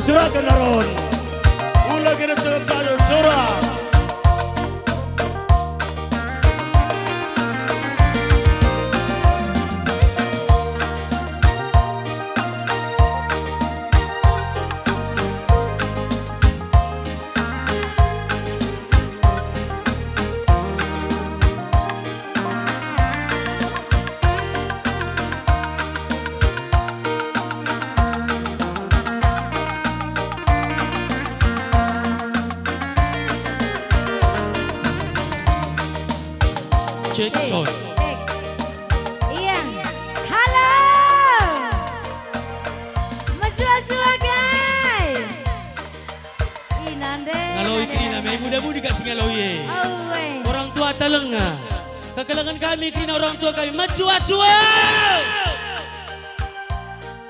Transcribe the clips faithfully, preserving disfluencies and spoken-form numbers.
Juragan Aron. Ula kena cakap saja, Jura. Cek sound. Cek. Iya. Halo. Mejuah-juah, guys. Ih, nande, ngaloi nande, kerina nande. Me, muda-mudi kak si ngaloi e. Aue. Orang tua talenga. Kekelengen kami kerina orang tua kami. Mejuah-juah!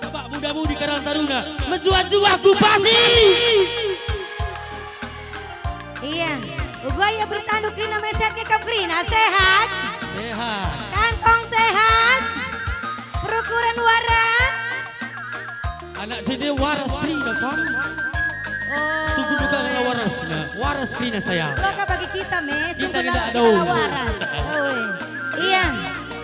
Coba muda-mudi Karang Taruna. Mejuah-juah ku pasi! Iya. Uga ia bertanduk kerina mesehat nge kap kerina. Sehat? Sehat. Kantong sehat? Perukuran waras? Anak jende waras kerina, Bang. Oh. Sungguh duka kena warasna. Waras kerina, sayang. Semoga bagi kita, me, kita sungguh tidak ada dalam waras. Oh, iya. Iya.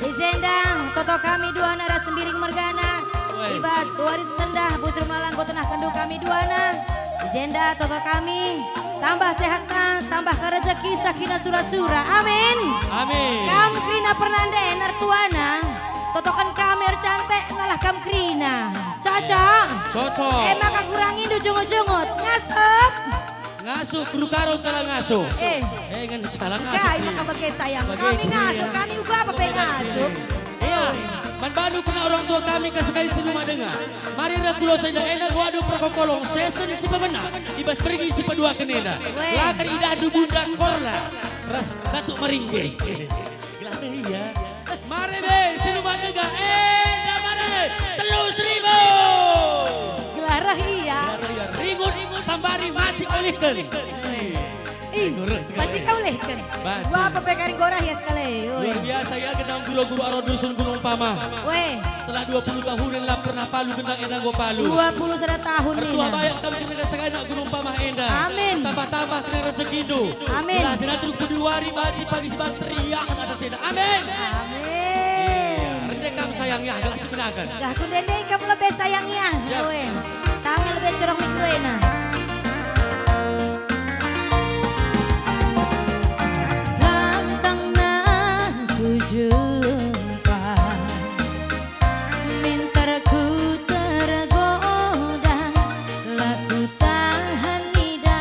I jenda, toto kami duana ras Sembiring mergana. Weh. I bas waris sendah, bujur melala enggo tenahkenndu kami duana. I jenda, toto kami, tambah sehatna, tambah kerejeki, sakina sura-sura. Amin. Amin. Kam kerina pernande, nertuana. Totoken kami ercantik, nalah kam kerina. Cocok? Cocok. E maka kurangindu jungut-jungut. Ngasup? Ngasup, guru Karo cala ngasup. Eh. Eh, kan cala ngasup. Kai maka bage sayang. Bage kami ngasup, iya. Kami uga apa pe ngasup. Iya. Man bandu kena orang tua kami ka sekai si rumah denga. Mari reh ku Losa Indah enda, waduh perkokolong, sesen si pemena. I bas pergi si peduaken enda. Weh. Lakar idahndu Bunda Korla. Ras Datuk Maringge. Gelah deh, iya. Mare be, si rumah denga, enda mare, telu seribu. Gelah reh, iya. Gelah reh, iya. Ringut, sambari, macik ulihken. Ih, macik ulihken. Macik. Wah, apa pe kari gorah ya sekali, oi. Luar biasa ya, gendang guru-guru Aro Dusun Gunung Pamah. Weh. Setelah dua puluh tahun la pernah palu, gendang enda enggo palu. Dua puluh sada tahun. Mertua bayak kam kena seganak Gunung Pamah enda. Amin. Tambah-tambah kena rejekindu. Amin. Gelah jenah terus pudi wari banci pagi si banter riah atas enda. Amin. Amin. Iya, rende kam sayang ya, gelah si benaken. Gah ku ndende kam lebe sayang ya. Siap. Oe. Kami lebe curang minggu ena. Tangtangna ku jumpa. Minter ku tergoda, la ku tahan nida,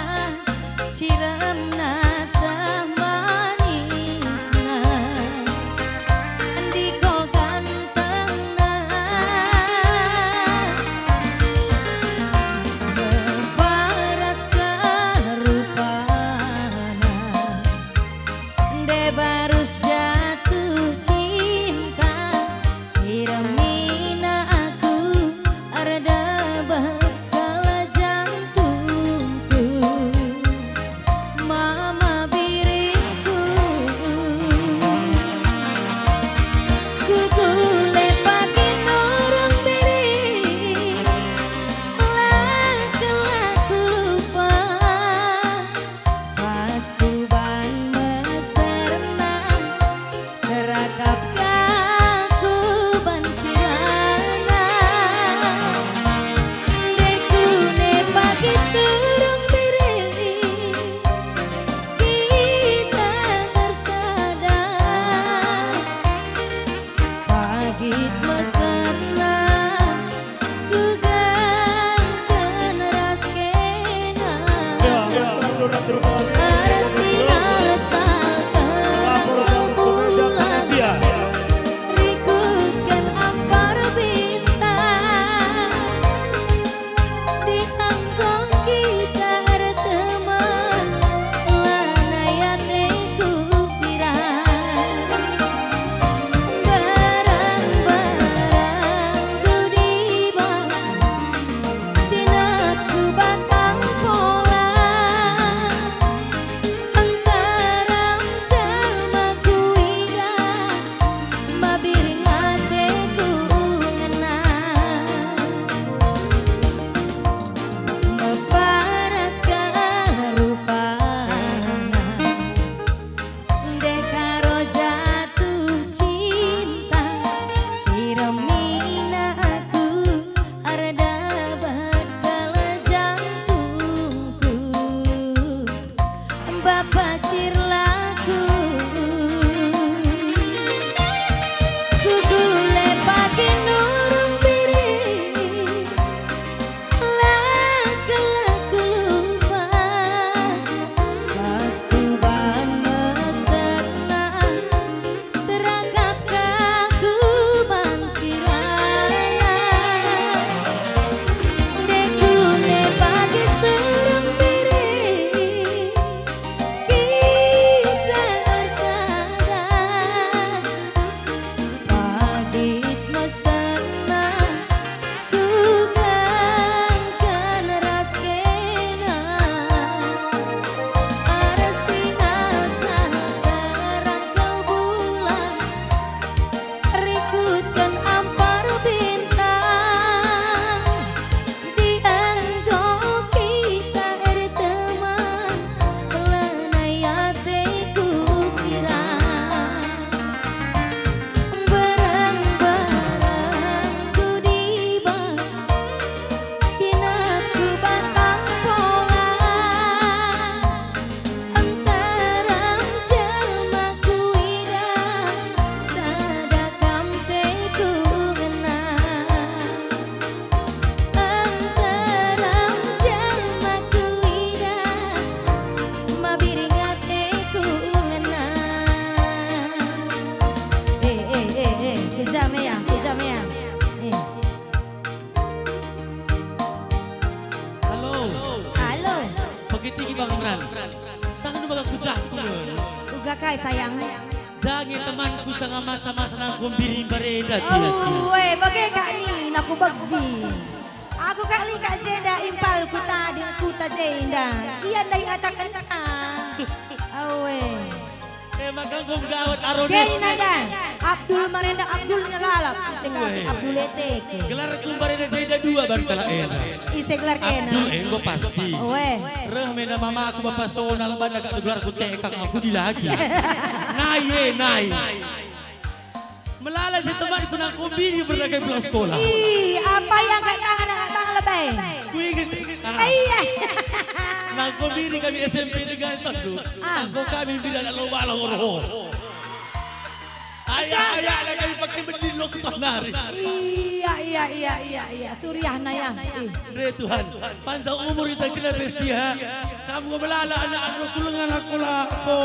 ciremna seh manisna. Ndiko gantengna, meparas rupana. Nde barus jatuh cinta, ciremina aku erdebet kala jantungku, mama biringku. Kukule pagi nurung biring, la kelak lupa. Pas kuban meserna, rakap ka kuban sirana. Ndai kune pagi surung biring, kita ersada. Jamea, jamea. Eh. Halo. Halo. Pagi-pagi Bang Imran. Tangan bagi aku jah, Bang. Uga kai, sayang? Jange temanku sanga masa-masa nangko mbiri mbarenda, oh, tia-tia. We, bage kak nina aku begi. Aku kak lit kak jenda impal kuta di kuta jenda. Ia ndai atakenca. Awe. Eh, maka enggo gawat arone. Gei nanda, Abdul marenda Abdul ngelalap. Ise kak Weh. Abdul etek. Gelarku mbarenda jenda dua ban kalak enda. Ise gelar kena? Abdul enggo pasti. Weh. Reh mena mamaku bapa sonal bana kak gelarku tekak aku dilaki. Nai, eh, nai. Melala je temanku nangko mbiri berdagai pulang sekolah. Ih, apa yang angkat tangan, angkat tangan lebay? Kuinget. Ah. Iya. Nangko mbiri kami S M P dengan tonduk. Ah. Nangko kami mbiri anak lomba lah ngoroho. Ayah, ayah, lah kami pakai bedil lo kutoh nari. Iya, iya, iya, iya, iya. Suriahna ya. Ih. Re Tuhan, panjang umur kita kena bestia. Kamu melala anak-anak kulengan aku lako.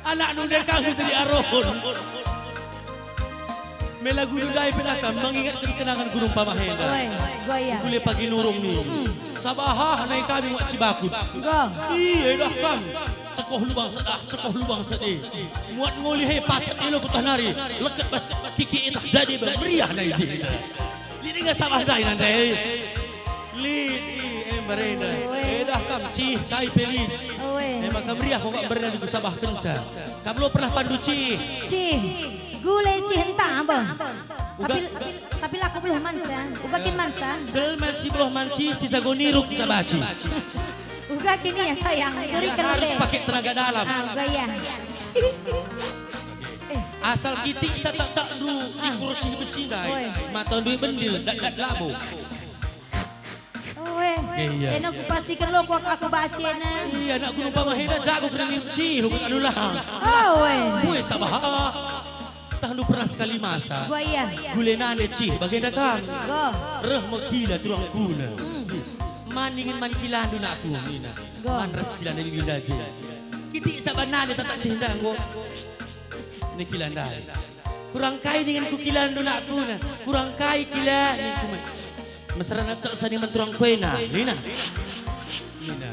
Anak nunda kamu jadi arohon. Mela guru ndai penakam mengingatkan kenangan Gunung Pamahenda. Oi, gua iya. Kule pagi nurung ni. Mm-mm. Sabaha nai kami muat cibakut. Go. Iya dah kam. Cekoh lubang sedah, cekoh lubang sede. Muat ngoli he pacet ilo kutah nari. Leket bas kiki itah jadi bang meriah nai je. Lit inga sabah ndai nande. Lit, i, eh, mbarenda. Oe. Eh, dah kam, cih, kai pe lit. Oe. Eh, maka meriah kok mbarenda ku sabah kenca. Kam lo pernah pandu cih. Cih, gule cih entah apa. Uga- Tapi, tapi, tapi lako beluh mansa. Uga kin mansa. Jelma si beluh manci, si jago niruk cabaci. Uga kin ya sayang. Ia harus pakai tenaga dalam. Ah, uga ya. Asal kitik satak-takndu, ah, ikur cih besi ndai. Oe. Mata ndui bendil, dat-dat labo. Oe. Iya. Ena kupastiken lo kuak aku bacena. Iya, anak Gunung Pamahenda jago kena ngirup cih, lo kena lulang. Oe. Bue sabaha. Tahndu pernah sekali masa. Gua iya. Gule nande cih, bagenda kam. Go. Reh me kila turang kuna. Hmm. Man ningen man kilandu nakku, nina. Go. Man ras kilandu nina je. Kitik saban nande tatak cih ndai enggo. Ni kila ndai. Kurang kai ningen ku kilandu nakku na. Kurang kai kila ningku man. Mesra nak cok sani menturang kuena, nina. Nina.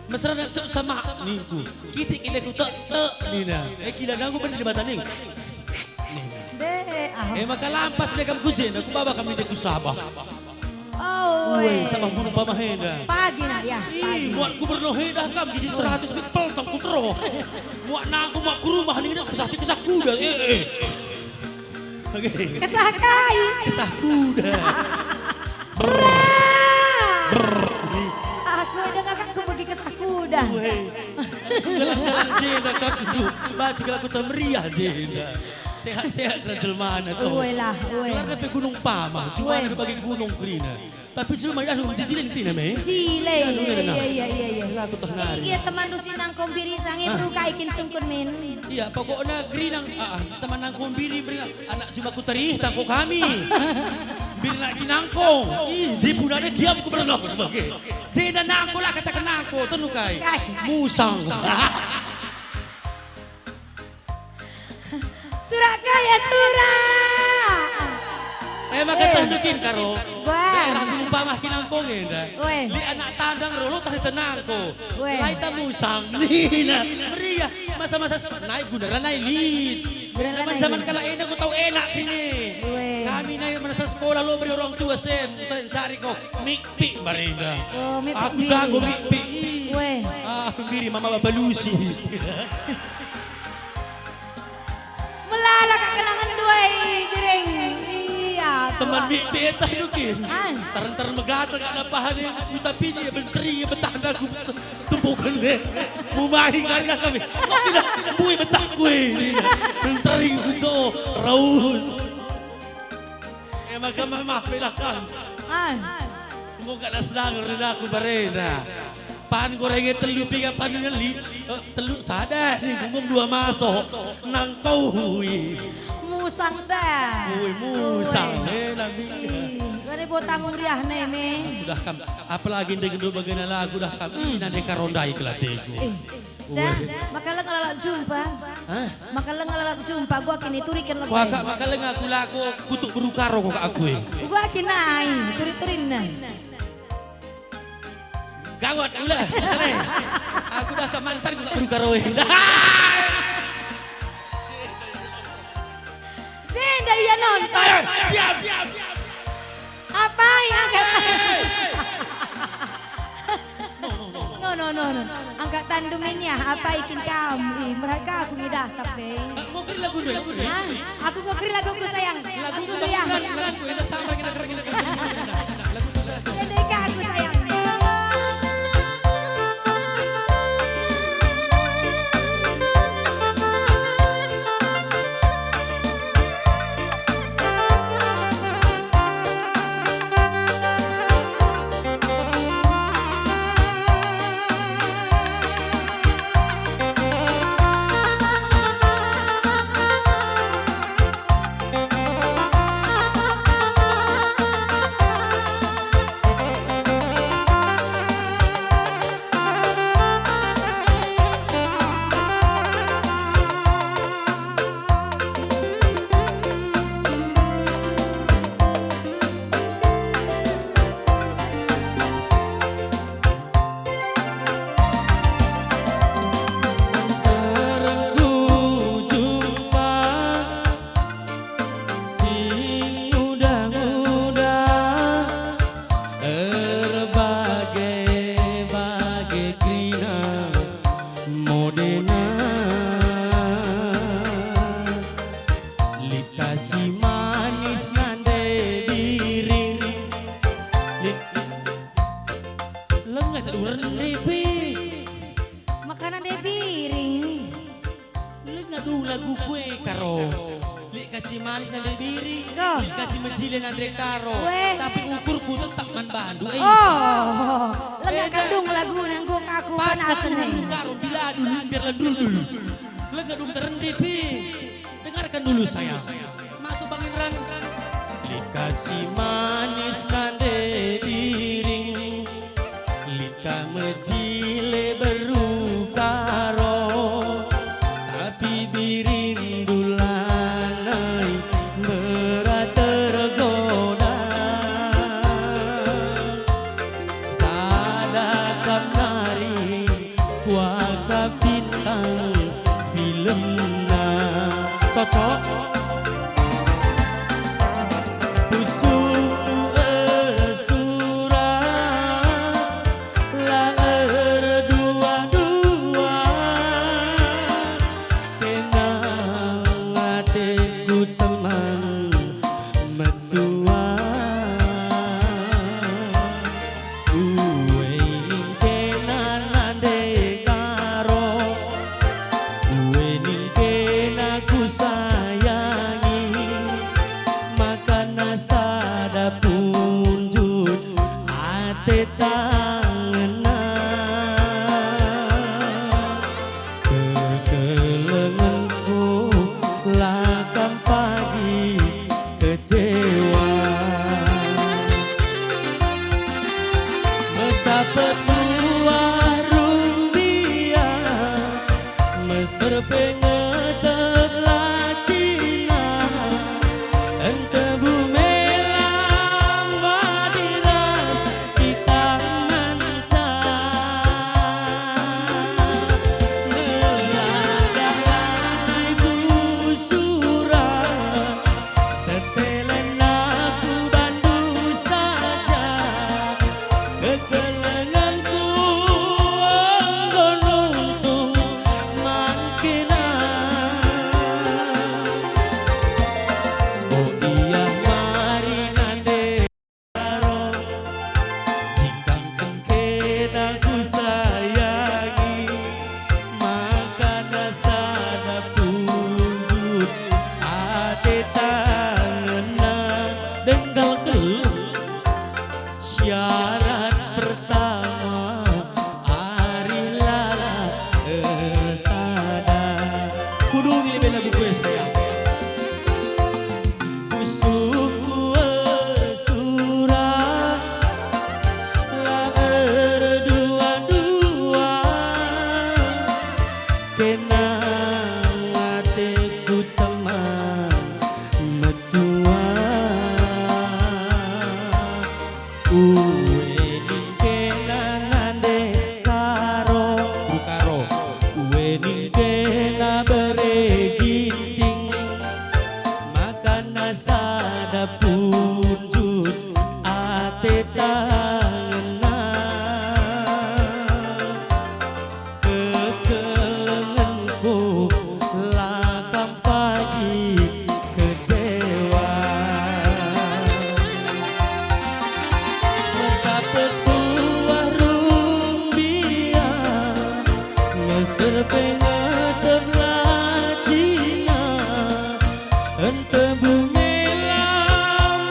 Mesra nak cok sama ningku. Kitik kila ku tek tek, nina. Eh kila nangku bener di mata ning. Nina. Deh, ah. Eh maka lampas deh kam ku jenda, ku baba kami deh ku sabah. Oh, Weh, eh. Sabah Gunung Pamahenda. Pagi nak ya. Ih, pagi. Muat ku berno hedah kam jadi seratus people tong ku tero. Muat nangku muat ku rumah ning dah kesah kesah kuda. Eh, eh. Oke. Kesah kai? Kesah kuda. Surah. Brr. Aku dengar kan ku pergi kesah kuda. Weh. Aku galang-galang jenda kam dulu. Baca kalau aku termeriah jenda. Sehat-sehat jelmana tuh. Uelah, ue. Kelar pe Gunung Pamah, cuma Ue. Ada bagi gunung kerina. Tapi jelma dah lu jijilin kerina me. Jile, Anu iya, iya, iya, iya, iya. Laku toh nari. Iya, teman dusi nangko mbiri sange Ah. Beru kai kin sungkun min. Iya, pokokna kerina, ah, ah, teman nangko mbiri mbiri anak cuma ku terih tangko kami. Mbiri nak kinangko. Ih, jipu ada kiam ku pernah bagi. Sida nangko lah kata kenangko, tenu kai. Kai. Musang. Surak kaya surak. Eh, maka Eh. Tah ndu kin karo. Wah. Daerah Gunung Pamah kinangko ngenda. Weh. Li anak tandang rolo tah tenangko. Weh. Lai ta musang. Nina. Meriah. Masa-masa s-, naik guna ranai lit. Guna ranai Zaman-zaman lit. Kala enda ku tau enak kini. Weh. Kami nai merasa sekolah lo beri orang tua sen. Enten cari ko. Mikpik mbarenda. Oh, mikpik Aku mbiri. Jago mikpik. Ih. Weh. Ah, aku mbiri mama babalusi. Melala kak kenangan dua i, Biring. Iya. Teman mi petah dukin. Ah. Tar-tar megatel kak napahan i, tapi dia benteri betah aku tupukan deh. Mumahi kari kami. Kok tidak bui betah kue ini. Benteri kuco raus. Eh, maka memah pe lah kan. Ah. Enggo kak senang rina aku barenda. Pan gorenge telu piga pan ngeli, eh, telu sada ni gumum dua maso nang kau hui. Mu Musang dah. Ui, musang, eh, Nabi. Ih, gare botang uriah ne, me. Udah kam, apalagi ndai gendu bagena lagu dah kam. Ih, nande karo ndai kelateku. Eh, ja, maka lenga lalap jumpa. Hah? Maka lenga lalap jumpa, gua kini turiken lebe. Wah, kak, maka lenga aku lagu kutuk beru karo kok aku, eh. Gua kini ai, turi-turinna. Gawat ula. Aku dah kemantan juga beru karo, eh. Senda ia nonton. Eh, diam, diam, diam. Apai angkat? No, no, no, no. No, no, no, no. Angkat tandu menya, apai kin kam? Ih, meraka aku ngidah sampe. Eh, mau keri lagu dulu, lagu dulu. Hah? Aku mau keri laguku sayang. Lagu aku ya. Lagu, lagu, lagu, lagu, lagu, lagu, lagu, lagu, lagu, lagu, lagu. Senda ka aku sayang. Terengku jumpa si nguda-nguda, erbage-bage kerina modena. Lit ka si manis nande biring. Lit. Lenga tadu rende pe. Maka nande biring. Lenga du lagu kue karo. Lit ka si manis nande biring. Go. Lit ka si mejile nande karo. Weh. Tapi ukurku tetap man bandu, eh. Oh, lenga kandung lagu nanggung aku. Pas panas lagu nih. Karo bila dulu biar lendul dulu. Lenga dung terende pe. Dengarkan dulu saya. Masuk Bang Imran. Lit ka si manis nande biring, lit ka mejile beru karo, tapi biring dulanai berat tergoda. Sada kam nari kuakap bintang filmna. Cocok. Pusuh ersura, la erdua-dua, kena ateku teman metua. Ue ning kena nande karo, ue ning kena kusayangi, makana sada punjut ate tangenna. Kekelengenku la kam pagi kecewa. Mecapet kuah rumbia, meser pe ngetep lacina, entebu melang wadi ras Kita ngenca ngeladah lanai pusuh Sada punjut ate tangenna, kekelengenku la kam pagi kecewa. Mencapai tuah rumbia, ngeser pengetep lacina. Ente bunge la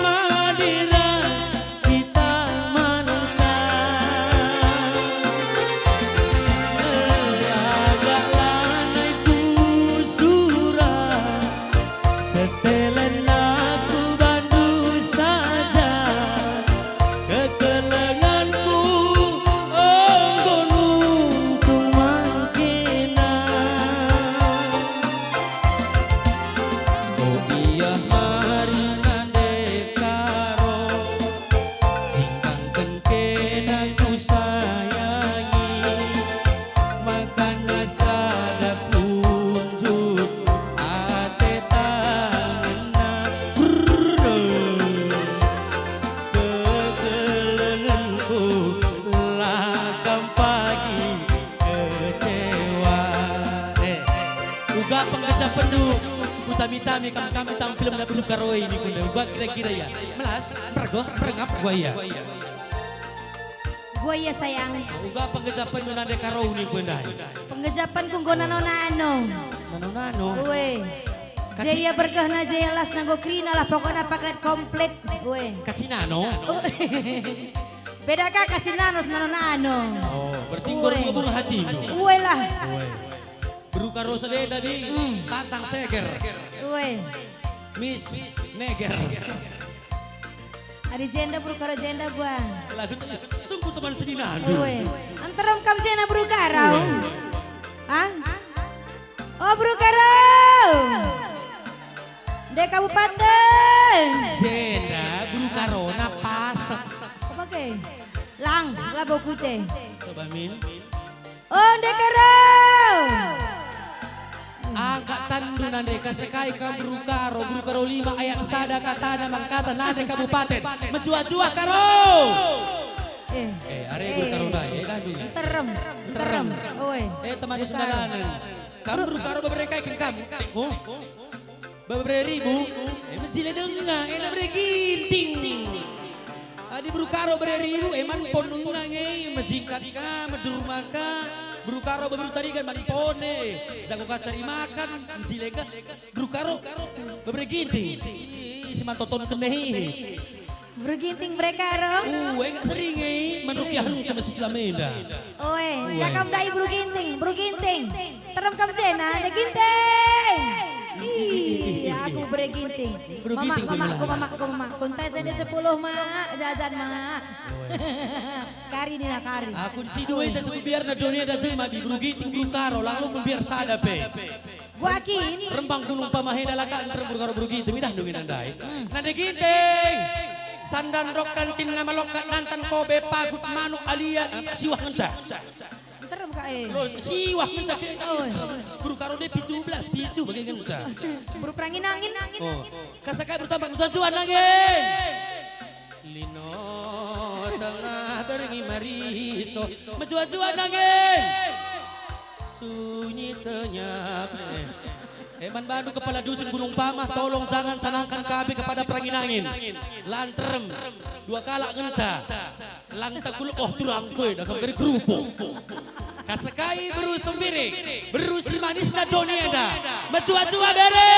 madiras kita manca. Ngelagak lanai ku sura, setelen aku bandu saja. Kekelenganku enggo nuntung man kena. O ia mari nande karo, jingkangken kena kusayangi, makana sada punjut ate tangenna. Brrr. Kekelengenku la kam pagi kecewa. Eh, uga penggejapenndu, kutami-tami kam kami tang film na beru karoi ini kunda. Uga kira-kira ya. Melas, pergoh, perengap, gua ya. Gua ya, sayang. Uga penggejapenndu nande karoi ini kunda. Penggejapenku enggo nano-nano. Nano-nano. Ue. Kaci- Jaya bergehna, jaya las nanggo kerina lah, pokokna paket komplit. Ue. Kacinano. Beda ka kacinano, senano-nano. Oh, berarti enggo Ue. Bunga-bunga hati. Ue lah. Ue. Beru karo sada tadi, Hmm. Tantang Seger. Ue. Miss Neger. Adi jenda beru karo jenda gua. Lagu tu, sungguh teman seninandu. Ue. Nterem kam jenda beru karo. Ue. Ah? Oh, beru karo. Nde kabupaten. Jenda beru karona pasek. Apa ke? Lang, labo kute. Coba, Min. Oh, nde karo. Angkat tandu nande ka sekai kam beru karo, beru karo lima ayat sada katana mangkata nande kabupaten. Mejuah-juah karo. Eh. Eh, are beru karo ndai, eh, dandu. Terem, terem. Terem. Oi. Eh, teman sundalanen. Kam beru karo bebere kai kin kam? Oh. Bebere ribu, eh, mejile denga, ena bere ginting. Adi beru karo bere ribu, eh, man pon denga nge, mejingkat ka, medur maka. Beru karo beberu tarigan man pon e. Jago kacari makan, mejile ka. Beru karo, bebere ginting. Ih, si man toton kene. Beru Ginting bere karo. Uh, enggo sering, eh, menduki anu ke masih selama enda. Oe, Oe. Cakap ndai Beru Ginting, Beru Ginting. Terem kam jena, nde Ginting. Ih, aku bere Ginting. Beru Mamak, Ginting, mamakku, beru. Mamakku, mamakku. Entai sende sepuluh, Mak. Jajan, Mak. Oe. Kari ni kari. Aku si dua itu suku biar na dunia ada jelma di Beru Ginting, Beru Karo, lalu membiar sada pe. Gua kin. Rembang Gunung Pamahenda laka nterem beru karo beru Ginting, idah ndungi nandai. Hmm. Nande Ginting. Sandan rok kantin nama lokat nantan kobe pagut manuk alia, ah, siwah ngenca. Nterem ka, eh. Lo, siwah ngenca ke. Oh. Beru karo de pitu belas, pitu bagi ngenca. Beru perangin-angin. Oh. Kasakai bertambah ngenca juan angin. Lino tengah berngi mariso, mejuah-juah nangin. Sunyi senyap. Eh. Eh, man bandu kepala dusun Gunung Pamah, tolong jangan canangkan K B kepada perangin angin. Lanterem. Dua kalak ngenca. Lang tak kuluk, oh, turang kue, dah kembali kerupuk. Kasekai beru Sembiring, beru si manisna doni enda. Mejuah-juah bere.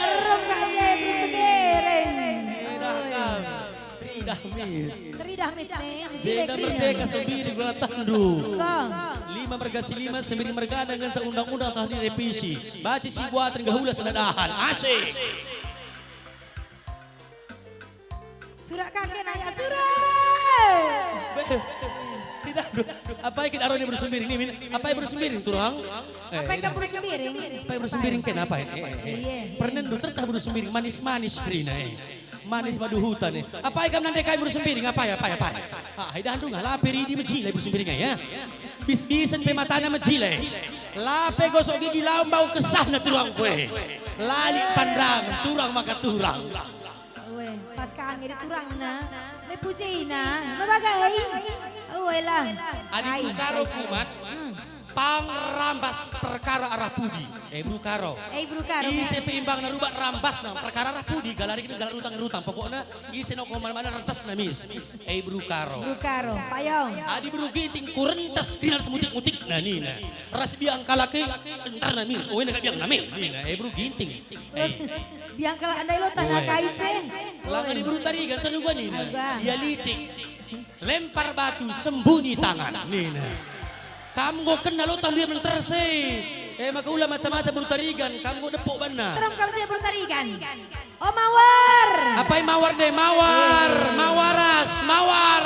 Terem kak ye beru Sembiring. Teridah kam. Teridah mis. Teridah mis, mis. Jenda merdeka Sembiring gula tandu. Kong. Lima merga si lima, Sembiring merga dengan undang-undang telah direvisi. Baci si buatan gahula sada dahan. Asik. Surak kake naya surak. Beh, kita, aduh, apai kin aroni beru Sembiring ni, Min? Apai beru Sembiring, turang? Eh, apai kam beru Sembiring? Apai beru Sembiring ken apai? Eh, eh, eh. Iya. Pernah ndu tertah beru Sembiring, manis-manis kerina, eh. Manis madu hutan, eh. Apai kam nande kai beru Sembiring? Apai, apai, apai? Ah, idah ndu ngah, lape ridi mejile beru Sembiring, eh, ya. Bis-bisen pe matana mejile. Lape gosok gigi lau mbau kesahna turang kue. Lalit pandangen, turang maka turang. Weh, pas ka nge turangna, me pujina, me bagai. Weh lah. Adi Ai, Bru Karo ai, kumat, hmm, pang rambas perkara arah pudi. Eh, Bru Karo. Eh, Bru Karo, ise me. Pe imbangna rubat rambasna perkara arah pudi, galari kita galar rutang-rutang. Pokokna, ise no koman mana rentesna mis. Eh, Bru Karo. Bru Karo, payung. Adi Bru Ginting kurentes kerina semutik-mutikna nina. Ras biang kalak e, entarna mis. Oh, ena ka biang name. Nina, eh, Bru Ginting. Eh. Biang kalak ndai lo tanah Weh. Kai pe. Langan di Bru Tarigan, tanu gua nina. Agak. Dia licik. Lempar batu, sembunyi tangan. Nina. Kam enggo kena lo tandu dia menter se. Eh, maka ula macam-macam Bru Tarigan, kam enggo depok banna. Terem kam je Bru Tarigan. Oh, mawar. Apai mawar deh, mawar, eh, mawaras, mawar.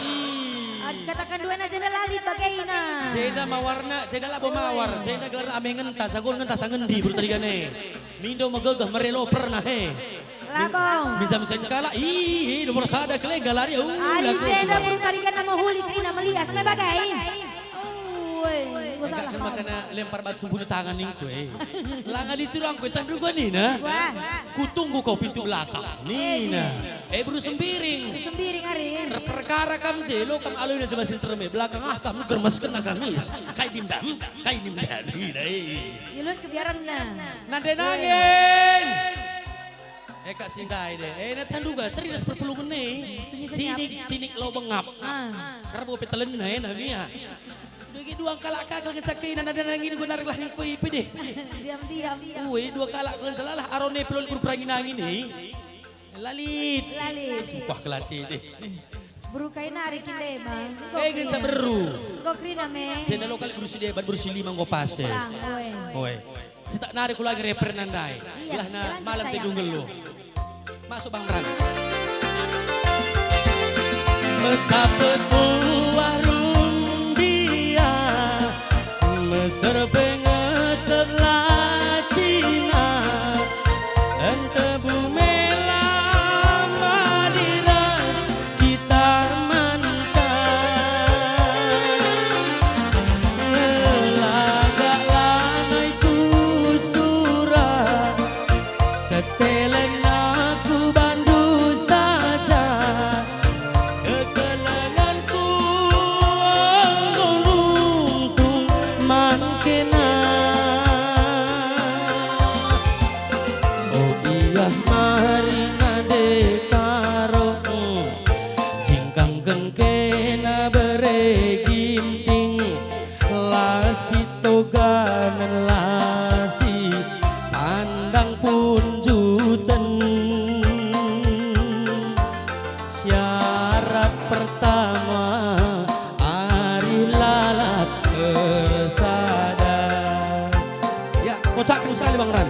Ih. Harus katakan dua na jenda lalit bagaina. Jenda mawarna, jenda labo mawar, jenda gelar ame ngenta, sagol ngenta sangendi Bru Tarigan e. Mindo megegeh merelo pernah he. Labo. Minjam sen kalak, ih, ih, nomor sada kelenga lari, uh, Ari laku jenda kuat. Bru Tarigan nama huli kerina melias me bagai. Oi, enggo salah. Kan makana lempar batu sembunyi tangan ningku, eh. Langa diturangku, entah nduga nina. Wah. Kutunggu kau pintu belakang. Nina. Eh, Bru Sembiring. Sembiring, Ari. Perkara kam je, lo kam aloi na jemasin terme. Belakang ah kam germes kena kamis. Kai dimdam, kai dimdam. Nina, eh. Yulun kebiaranna. Nande nangin. Eh, kak sindai deh. Eh, na tanduga, seri ras perpulungen nih. Sunyi senyap. Sinik, sinik lo bengap. Ah. Kerbo pe telenna, eh, namia. Dugi dua kalak kakal ngecakina, nada nangin gua narik lah ningkui pe deh. Diam-diam. Ue, dua kalak kalian selalah, arone pelon guru perangi nangin nih. Lalit. Lalit. Sumpah kelati deh. Beru kai nari kin deba. Enggo Eh, genca kerina. Beru. Enggo kerina me. Cina lo kali beru si deban, beru si lima enggo pase. Lang, oe. Oe. Si tak nari ku lagi reper nandai. Iya, gelahna jalan malam saya. Tedu nggeluh. Masuk Bang Bran. Mecapet buah rumbia, meser pengetet lacina, entebu mela madiras kita mancang. Ngelagak lanai ku sura, setelenna ku bandu saja, kekelengenku nungtung man kena. Oh, iya mari nande karo, mm, jingkangken kena bere Ginting, la si toganen la si pandang punjuten. Syarat pertama, ari lalap ersada. Ya, kocakkan sekali, Bang Ran.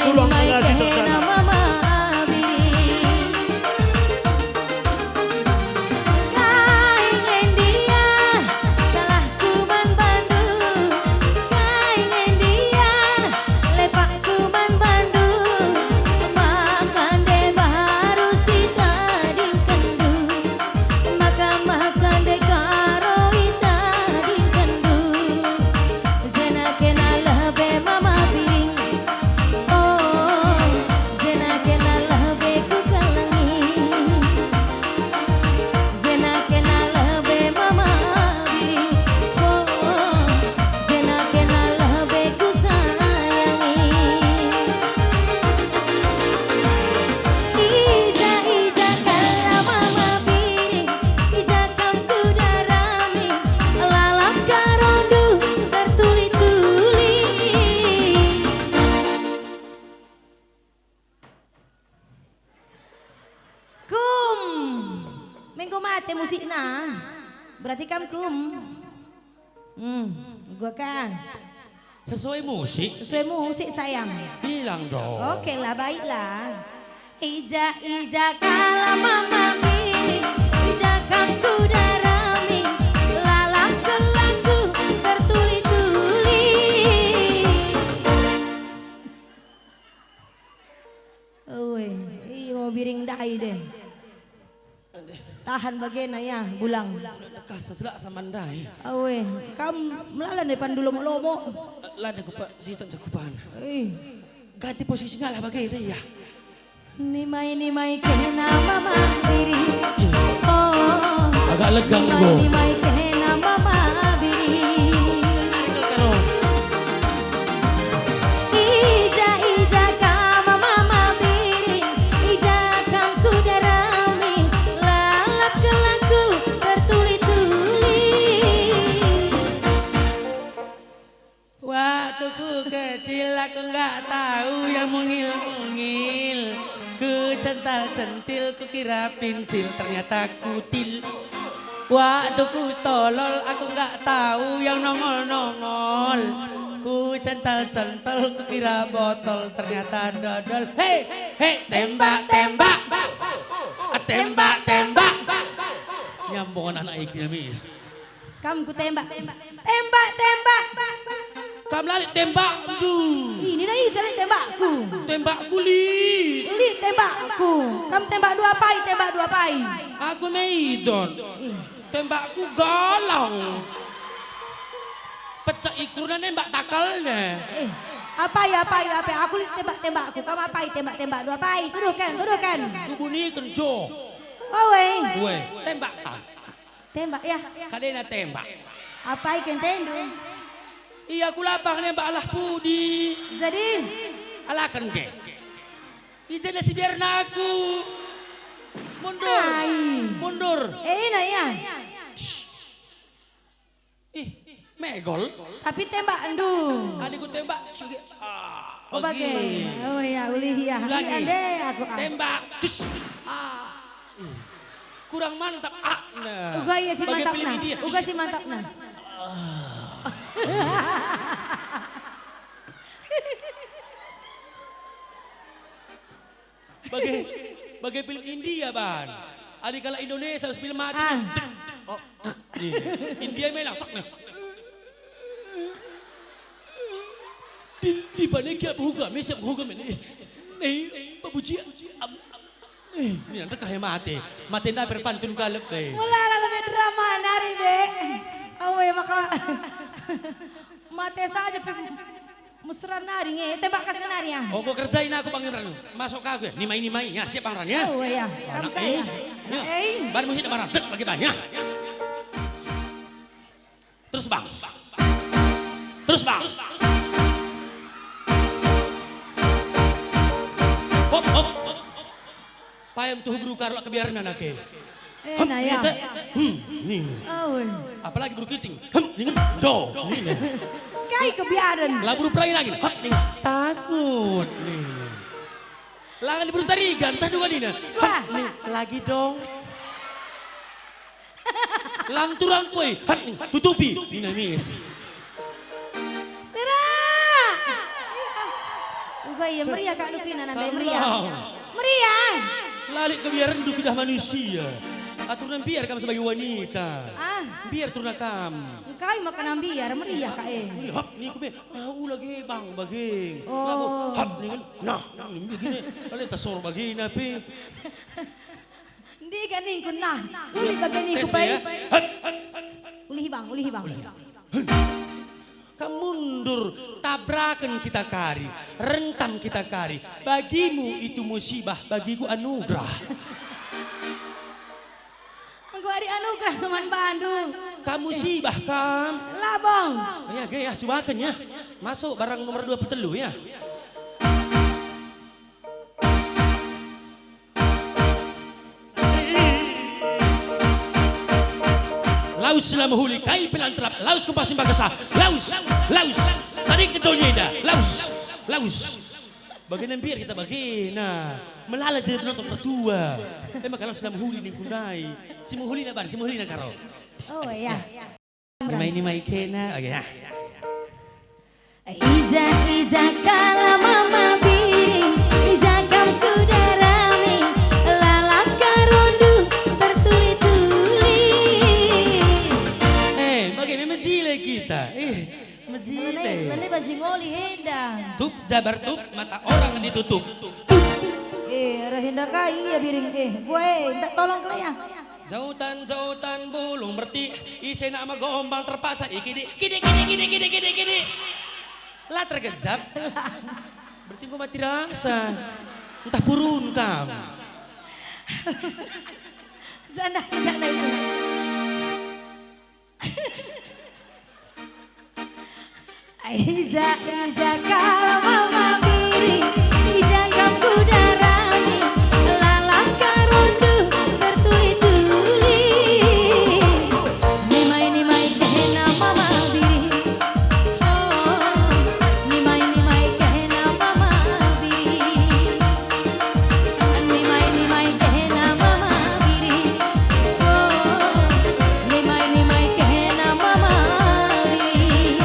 Tolong, Mai kena mama biring. Kai ngendia salahku man bandu? Kai ngendia lepakku man bandu? Maka nde baru sitadingkenndu, maka, maka nde karo itadingkenndu. Jenakena lebe mama biring. Oh, jenakena lebe kukelengi. Jenakena lebe mama biring. Oh, jenakena lebe kusayangi. Ija-ija kala mama biring, ija kam kudarami, lalap karondu tertuli-tuli. Kum. Menggo mate musikna. Berarti kam kum. Hmm, gua kan. Sesuai musik. Sesuai musik, sayang. Bilang dong. Oke lah, baiklah. Ija-ija kala mama biring, ija kam kudarami, lalap kelangku tertuli-tuli. Ue, iya mau biring ndai deh. Tahan bagena ya, bulang. Dekah seselak sama ndai. Awe, kam melala depan dulu lomo-lomo. Lada kupa sitan cakupan. Eh. Ganti posisi ngalah bage deh ya. Nimai-nimai kena mama biring. Oh. Agak legang, Bro. Nimai-nimai kena mama biring. Karo. Ija-ija kam mama biring, ija kam kudarami, lalap kelangku tertuli-tuli. Waktu ku kecil aku nggak tahu yang mungil-mungil. Ku cental-centil, ku kira pensil, ternyata kutil. Waktu ku tolol, aku nggak tahu yang nongol-nongol. Ku cental-centel, ku kira botol, ternyata dodol. Hei, hei, tembak, tembak. Tembak, tembak. Nyambung anak iki, Mis. Kam ku tembak. Tembak, tembak. Kam la lit tembakndu. Ini na ija lit tembakku. Tembakku lit. Lit tembakku. Kam tembak dua pai, tembak dua pai. Aku me idon. Ih. Tembakku galang. Pecak ikurna nembak takalna. Eh, apai, apai, apai. Aku lit tembak-tembakku. Kam apai, tembak-tembak dua pai. Tuduhken, tuduhken. Kubuniken jo. Owe. Owe, tembak kam. Tembak, ya. Kadena tembak. Apai kentendu? Ia kulapah nembak alah pudi. Jadi? Alaken ke. Ijana si biarna aku. Mundur. Ai. Mundur. Eh, ina, ya. Ih, megol. Tapi tembak ndu. Adi ku tembak, sugi. Ah, oh, bage. Bagi. Oh, ya, ulih, ya. Ulangi. Ande aku, ah. Tembak. Dus. Ah. Ih. Kurang mantap. Ah, nah. Uga iya si mantap, nah. Uga si mantap, nah. Ah. Bage, bage film India, ban. Adi kalak Indonesia film mati. Ah. Oh, iya. India melang, tek, nah. Di, di bane kia buga, mesep buga men. Nih, babuji. Am, nih, ini anak kah mate. Mate nda berpantun kalep deh. Mulai lebih drama nari, be. Awe, maka mate saja, pe. Mesra nari nge, tembak kas nari, ah. Oh, gua kerjain aku, Bang Imran. Masuk ke aku, ya. Nimai-nimai, ya, siap, Bang Imran, ya. Oh, iya. Anak, eh, ya. Eh. Ban musik, Bang Imran. Dek, bagi, Bang, ya. Terus, Bang. Terus, Bang. Hop, hop. Payam tuhu beru karlak kebiarna nake. Eh, hem, nah, ya. Nete. Hmm, ning. Awe. Apalagi beru kiting. Hem, ning. Do, ning. Kai kebiaren. Lah beru perai lagi. Hem, ning. Takut, ning. Langan beru tarigan, tah dua nina. Wah. Hem, ning. Lagi dong. Lang turang koi. Hem, ning. Tutupi. Nina mis. Sera. Baya, meriah kak alu kerina nandai meriah. Meriah. Lalap kebiarenndu kuidah manusia. Aturna mbiar kam sebagai wanita. Ah. Mbiar aturna kam. Engkai maka nambiar, meriah kak e. Uli hap niku pe. Ah, ula ge bang bage. Oh. Labo hap ningen. Nah, nah, begini. Kalian tasor bagina pe. Ndiga ningku nah. Uli bage ningku pe. Ulihi bang, ulihi bang. Kam mundur, tabraken kita kari, rentam kita kari. Bagimu itu musibah, bagiku anugerah. Enggo adi anugerah man bandu. Kam musibah kam. Labong. Ya, ge ya, cubaken ya. Masuk barang nomor dua puluh telu ya. Lawes la mehuli, kai pe la nterap, lawes kupas si mbakasa, lawes, lawes, tarik ke doni enda, lawes, lawes. Bagena mbiar kita bagena, melala jadi penonton tertua. Emang kalau sudah mehuli ningku ndai, si mehulina ban, si mehulina karo. Oh, iya. Nimai-nimai kena, oke, ya. Ija-ija kala mama biring, ija kam kuda rami, lalap karondu tertuli-tuli. Eh, bage me mejile kita. Eh, mejile. Mene, mene bajingoli enda. Tup jabar tup, mata orang ditutup. Eh, arah enda kai ia biring, eh, gue, minta tolong kalian. Jautan-jautan bulung mertik, ise nak megombang terpaksa ikidi, kidi, kidi, kidi, kidi, kidi, kidi. La tergejap. Berarti engko mati rasa. Entah purun kam. Janda, janda itu. Ija-ija kal mama biring, ija kam kuda rami, lalap karondu tertuli-tuli. Nimai-nimai kena mama biring, oh, nimai-nimai kena mama biring. Nimai-nimai kena mama biring. Oh, nimai-nimai kena mama biring.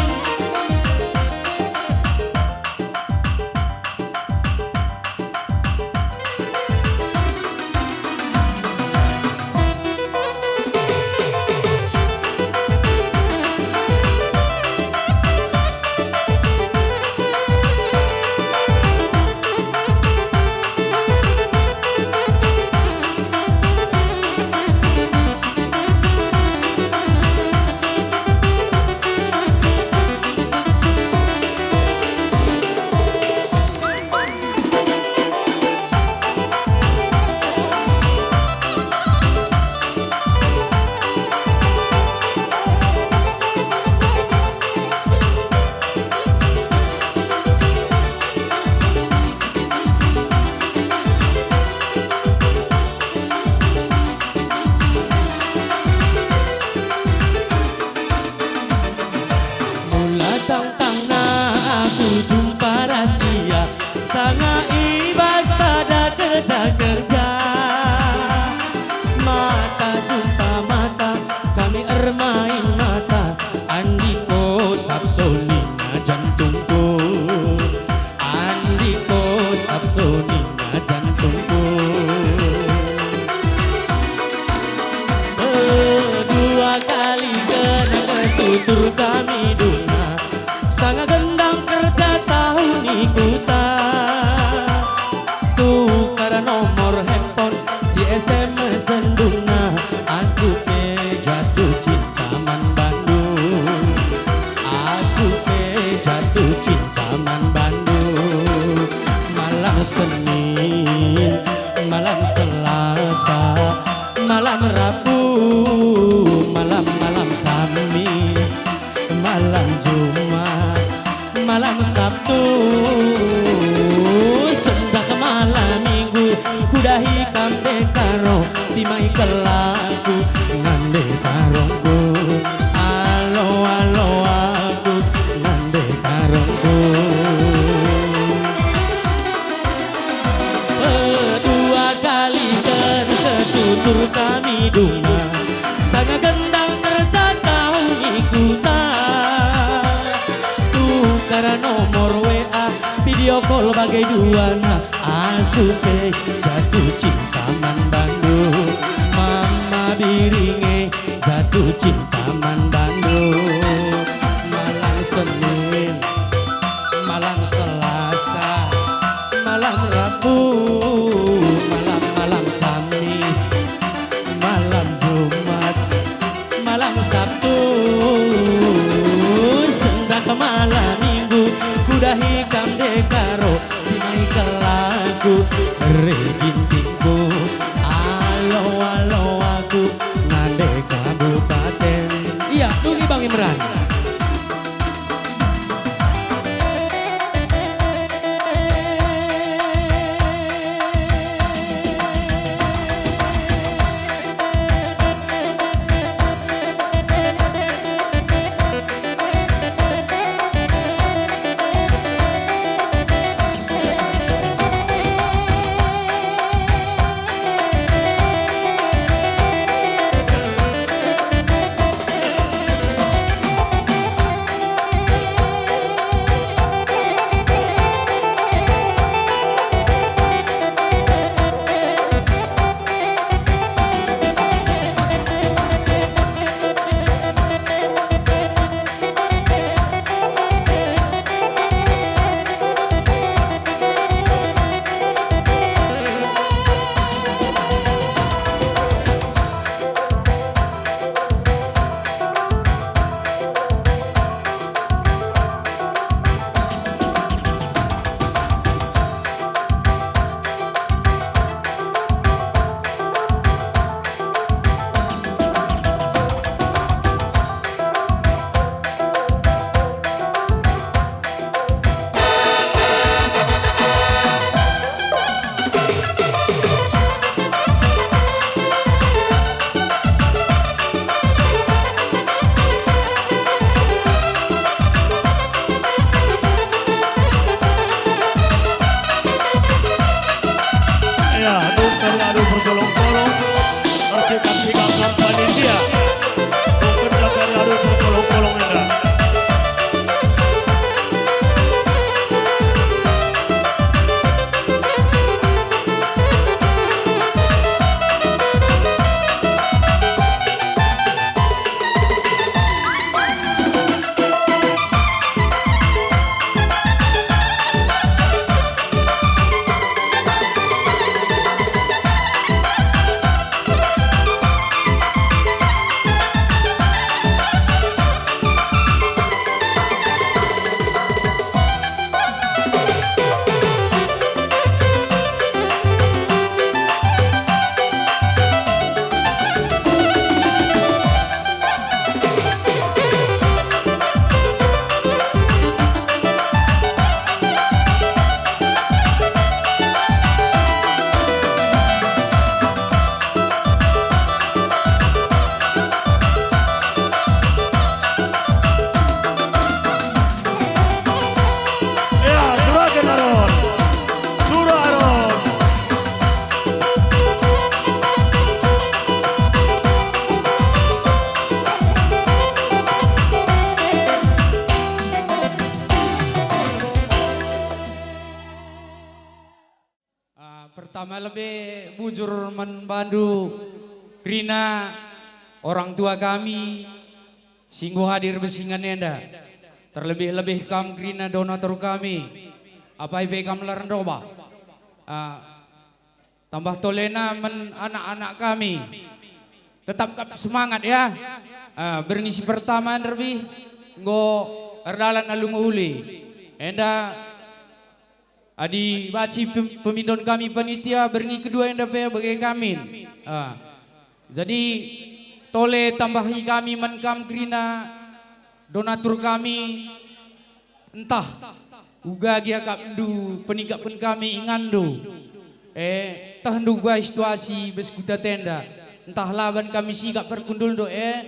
Mula tangtangna aku jumpa ras ia, sanga i bas sada kerja-kerja. Mata jumpa mata, kami ermain mata, andiko sap sonina jantungku. Andiko sap sonina jantungku. Dua kali genang tutur kami duna, sanga gendang kerja tahu ni kuta. Tukar nomor handphone, si S M S sendungna, aku pe jatuh cinta man bandu. Aku pe jatuh cinta man bandu. Malam Senin, malam Selasa, malam Rabu, malam-malam Kamis, Duana aku pe jatuh cinta man bandu. Mama biringe jatuh cinta man bandu. Malam Senin, malam Selasa, malam Rabu, malam-malam Kamis, malam Jumat, malam Sabtu, sendah malam Minggu, kudahi kam dekaro, timai kelaku, reh gintingku, alo-alo aku, ngande kabupaten. Iya, dungi Bang Imran. Ya, aduh, aduh, aduh, bertolong-tolong. Kasih, kasih, kakak panitia. Mungkin kakak, aduh, bertolong-tolong, ya. Ya, suraken Aron. Sura Aron. Ah, pertama lebe bujur man bandu kerina orang tua kami si enggo hadir bas ingan enda. Terlebih-lebih kam kerina donatur kami, apai pe kam la erndobah. Ah, tambah tolena man anak-anak kami. Tetap kap semangat ya. Ah, berngi si pertama nderbih enggo erdalan alu mehuli. Enda adi banci pem-, pemindon kami panitia, berngi kedua enda pe bage kami. Ah. Jadi, tole tambahi kami man kam kerina donatur kami, ntah uga gia akapndu penikapken kami inganndu. Eh, tehndu uga situasi bas kuta enda, ntah la ban kami sikap perkundulndu, eh,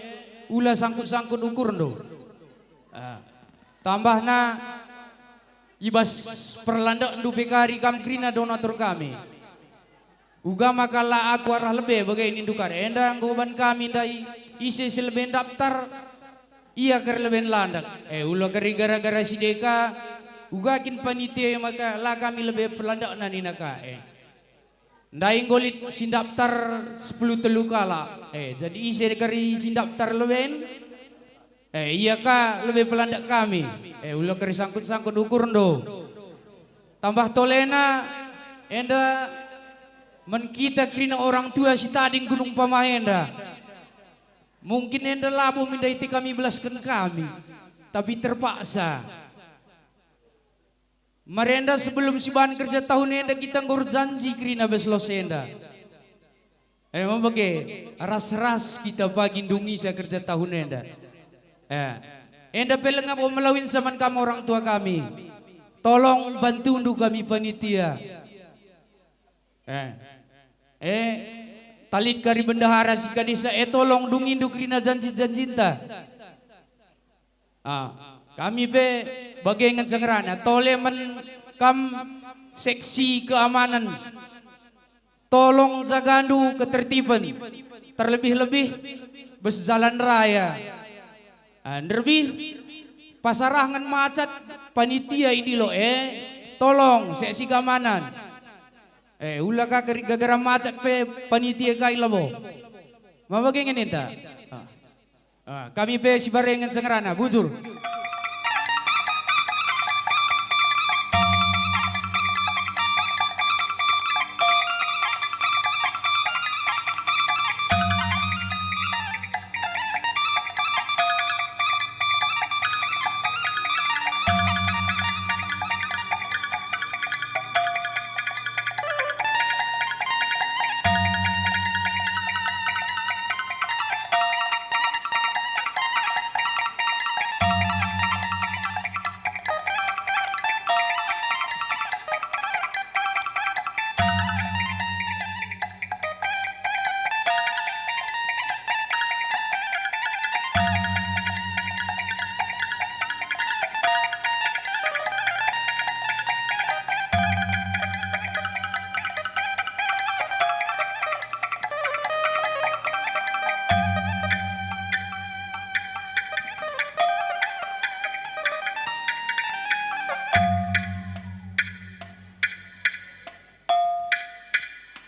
ula sangkut-sangkut ukurndu. Ah. Tambahna, i bas perlandekndu pe kari kam kerina donatur kami. Uga maka la aku arah lebe bage nindu kari, enda enggo ban kami ndai ise si lebe ndaptar, ia kari lebe landek. Eh, ula kari gara-gara si deka, Kuga kin panitia e maka la kami lebe pelandakna nina ka, eh. Ndai enggo lit si ndaptar sepuluh telu kalak. Eh, jadi ise kari si ndaptar leben? Eh, ia ka lebe pelandak kami. Eh, ula kari sangkut-sangkut ukurndu. Tambah tolena enda man kita kerina orang tua si tading Gunung Pamah enda. Mungkin enda labo min ndai kami belasken kami, tapi terpaksa. Marenda sebelum sibahan kerja tahun enda kita enggo erjanji kerina bas los enda. E, maka bage, ras-ras kita pagi ndungisa kerja tahun enda. E, enda pe langa bo melawinsa man kam orang tua kami. Tolong bantundu kami panitia. E, e, talit kari bendahara si kadisa, e, tolong dungindu kerina janji-janjinta. Ah, kami pe bage ngenca ngerana, tole man kam seksi keamanan. Tolong jagandu ketertiben, terlebih-lebih bas jalan raya. Ah, nderbih pas arah ngen macet, panitia idilo, eh, tolong seksi keamanan. Eh, ula ka geri-, gegera macet pe panitia kai labo. Ma bage ngenenta. Ah. Ah, kami pe si barengen sengerana, bujur.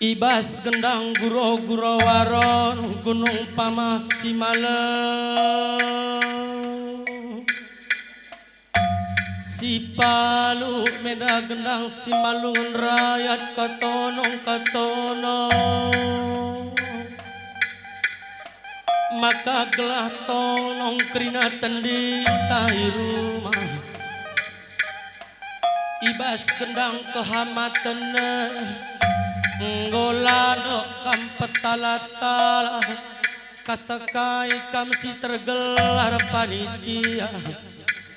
I bas gendang guro-guro waron Gunung Pamah si malem. Si palu meda gendang si malungen rayat katonong-katonong. Maka gelah tonong kerina tendi tahi rumah. I bas gendang kehamaten e, enggo ladok kam petala-tala, kasekai kam si tergelar panitia,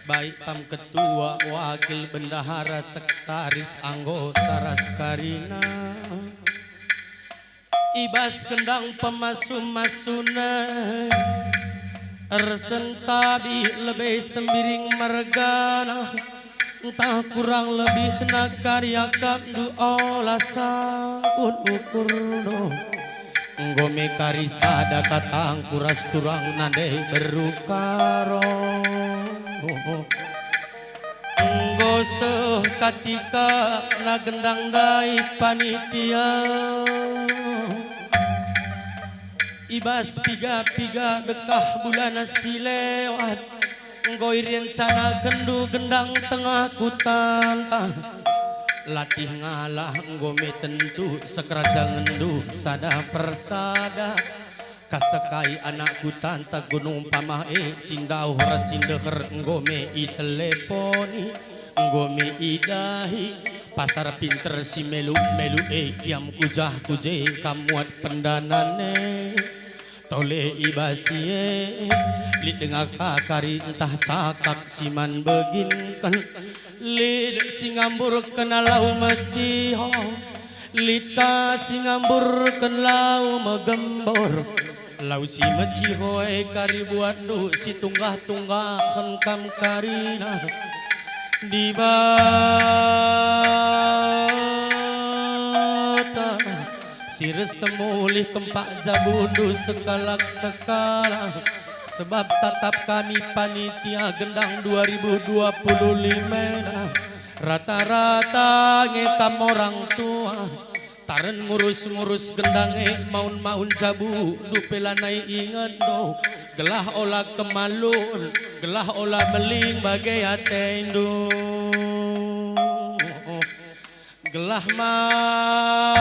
baik kam ketua, wakil, bendahara, sekretaris, anggota, ras karina. I bas gendang pemasu-masuna, ersentabi lebe Sembiring mergana, ntah kurang lebihna kari akapndu ola sangkut ukurndu. Enggo me kari sada katangku ras turang nande beru karo. Enggo seh katika na gendang ndai panitia. I bas piga-piga dekah bulan si lewat, enggo irencanakenndu gendang tengah kutanta. Latih ngalah enggo me tentu sekerajangenndu sada persada. Kasekai anak kutanta Gunung Pamah e, si ndauh ras si ndeher enggo me iteleponi, enggo me idahi. Pasar pinter si melu-melu e, kiam kujah kuje kam muat pendanan e. Tole i bas si e, lit denga ka kari ntah cakap si man beginken. Lit si ngamburken lau meciho. Lit ka si ngamburken lau megembor, lau si meciho e kari buatndu si tunggah-tunggahken kam karina. Dibata si resem mulih kempak jabundu sekalak-sekalak, sebab tatap kami panitia gendang dua ribu dua puluh lima enda. Rata-rata nge kam orang tua, taren ngurus-ngurus gendang e maun-maun jabu, dupe lanai ingetndu, gelah ola kemalun, gelah ola meling bage atendu. Gelah malem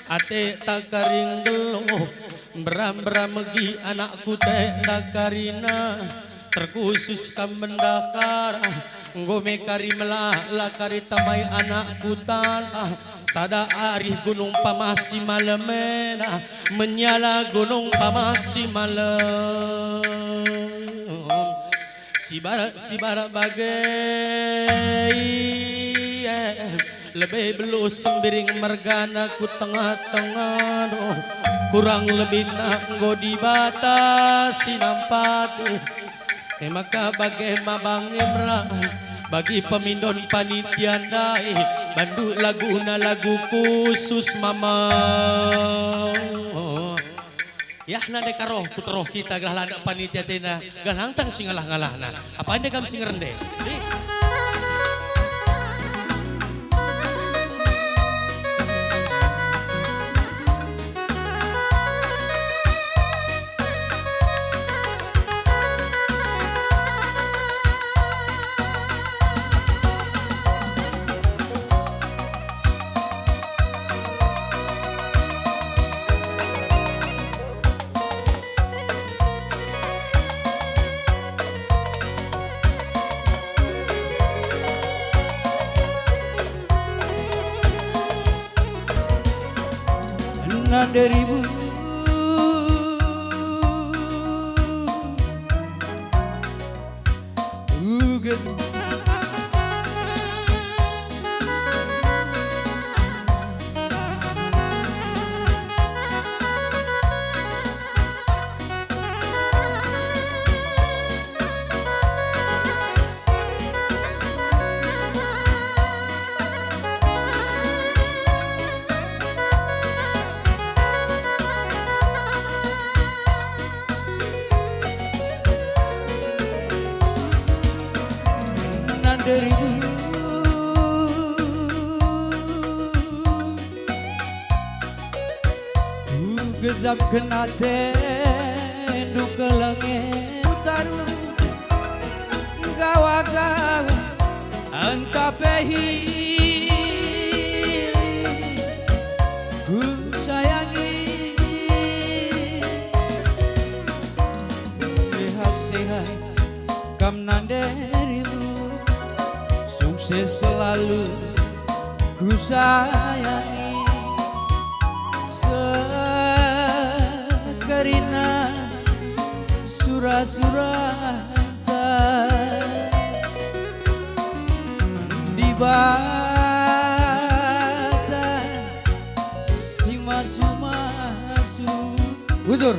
ate takari nggeluh, mbera-mbera megi anakku te ndakarina. Terkhusus kam mendakara, enggo me kari melala kari tamai anakku tanah. Sada arih Gunung Pamasi malem enda, menyala Gunung Pamasi malem. Sibarak-sibarak bage, lebe beluh sembiring mergana ku tengah-tengah, doh, kurang lebihna enggo Dibata si nampati. E maka bage ma bange merai bagi pemindon panitia ndai, bandu laguna lagu khusus mama. Yah, nande ka roh, ku teroh kita gelah landak panitia tena, gelah nangtang si ngalah-ngalahna. Apa enda kam si ngerende? Di- Nande ribu. Uges. Nande ribu. Kugejapken atendu keleng e, ku taruh gawa-gawa, ntah pe hili kusayangi. Sehat-sehat kam nande ribu, sukses selalu kusayangi. Sekerina sura-suranta Dibata si masu-masu. Bujur.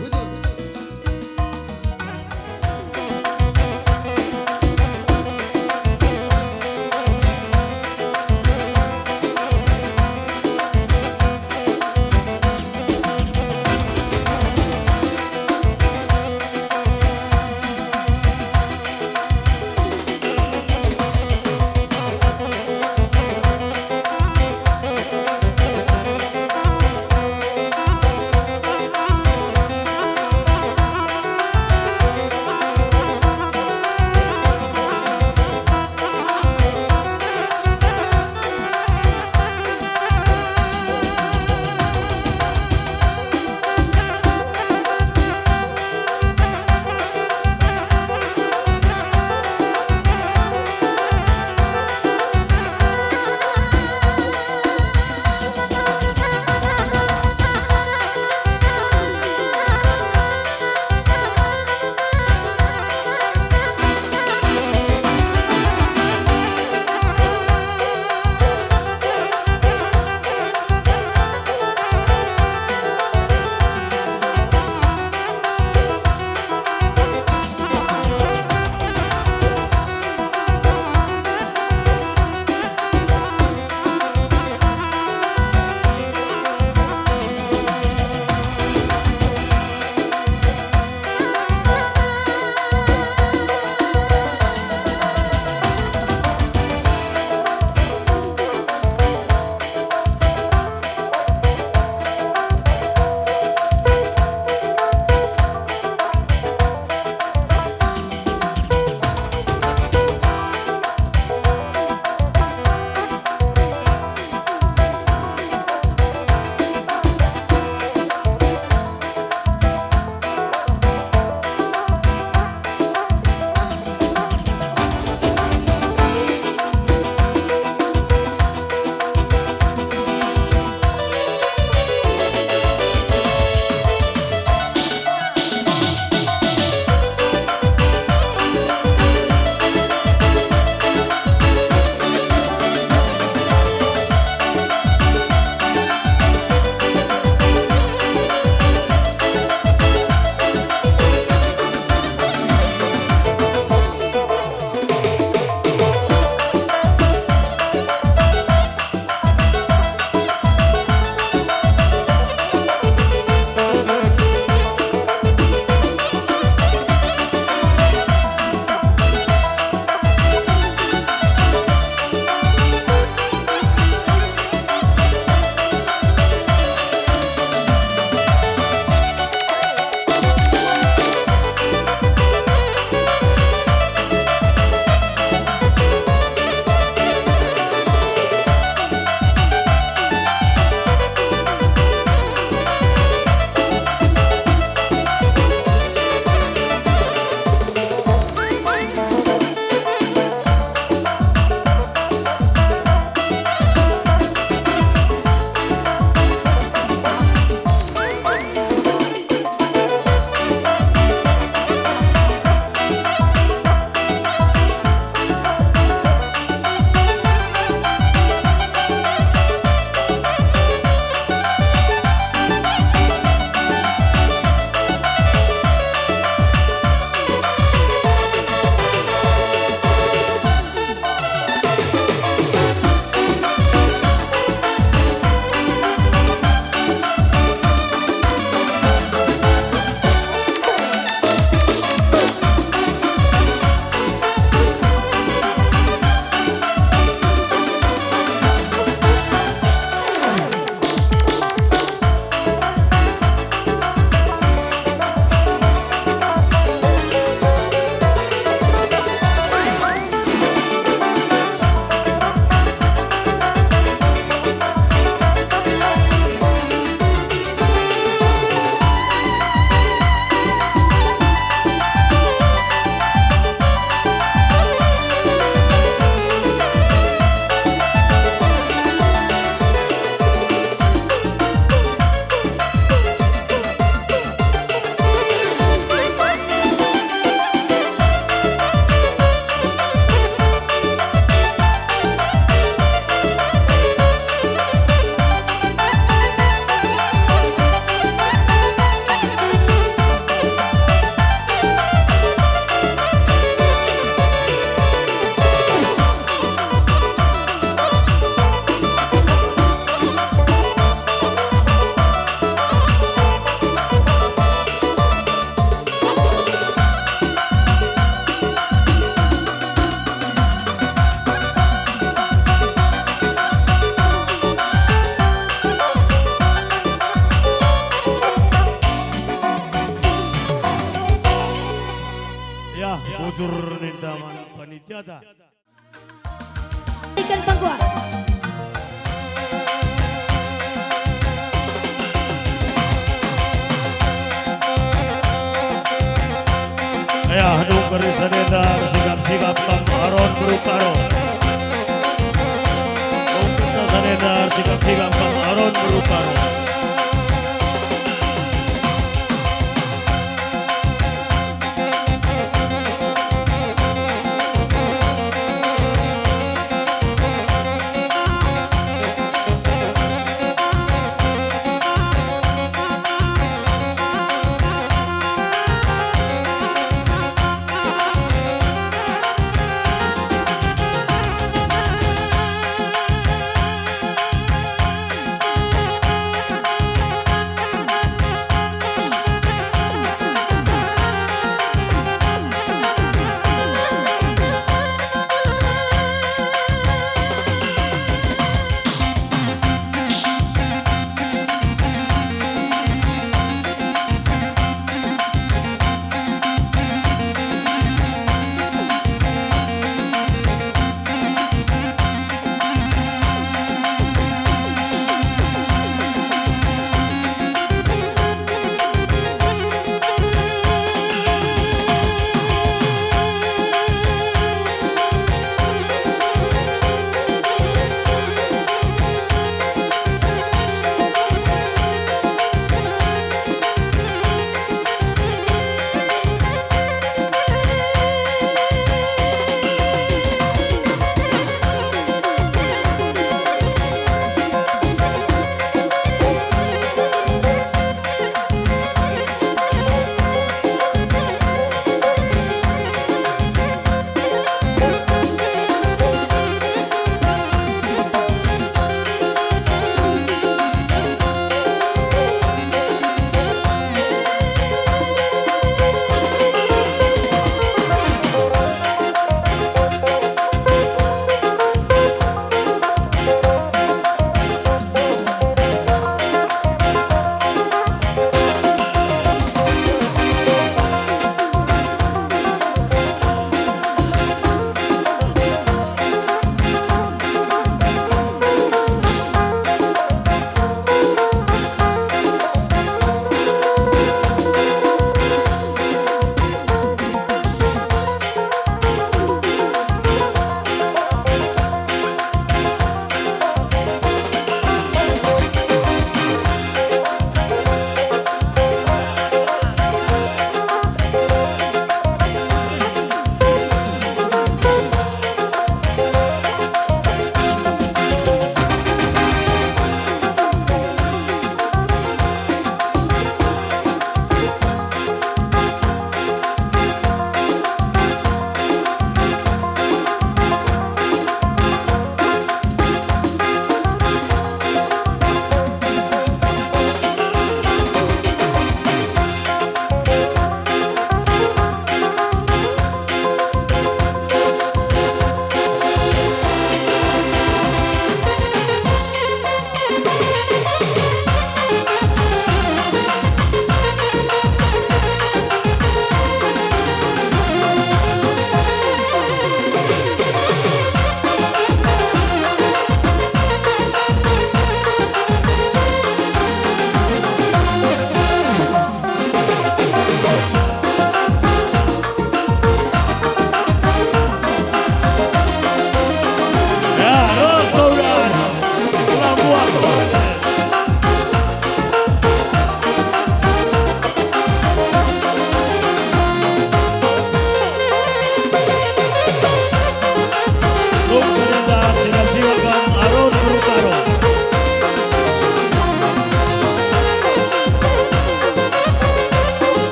Ah, bujur ninta man panitiata. Ikan pangguan. Ya, nungkeri senenda sigap-sigap kam Aron berupa Aron. Nungkeri senenda sigap-sigap kam Aron berupa Aron.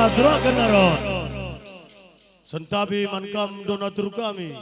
Suraken Aron. Sentabi man kam donatur kami.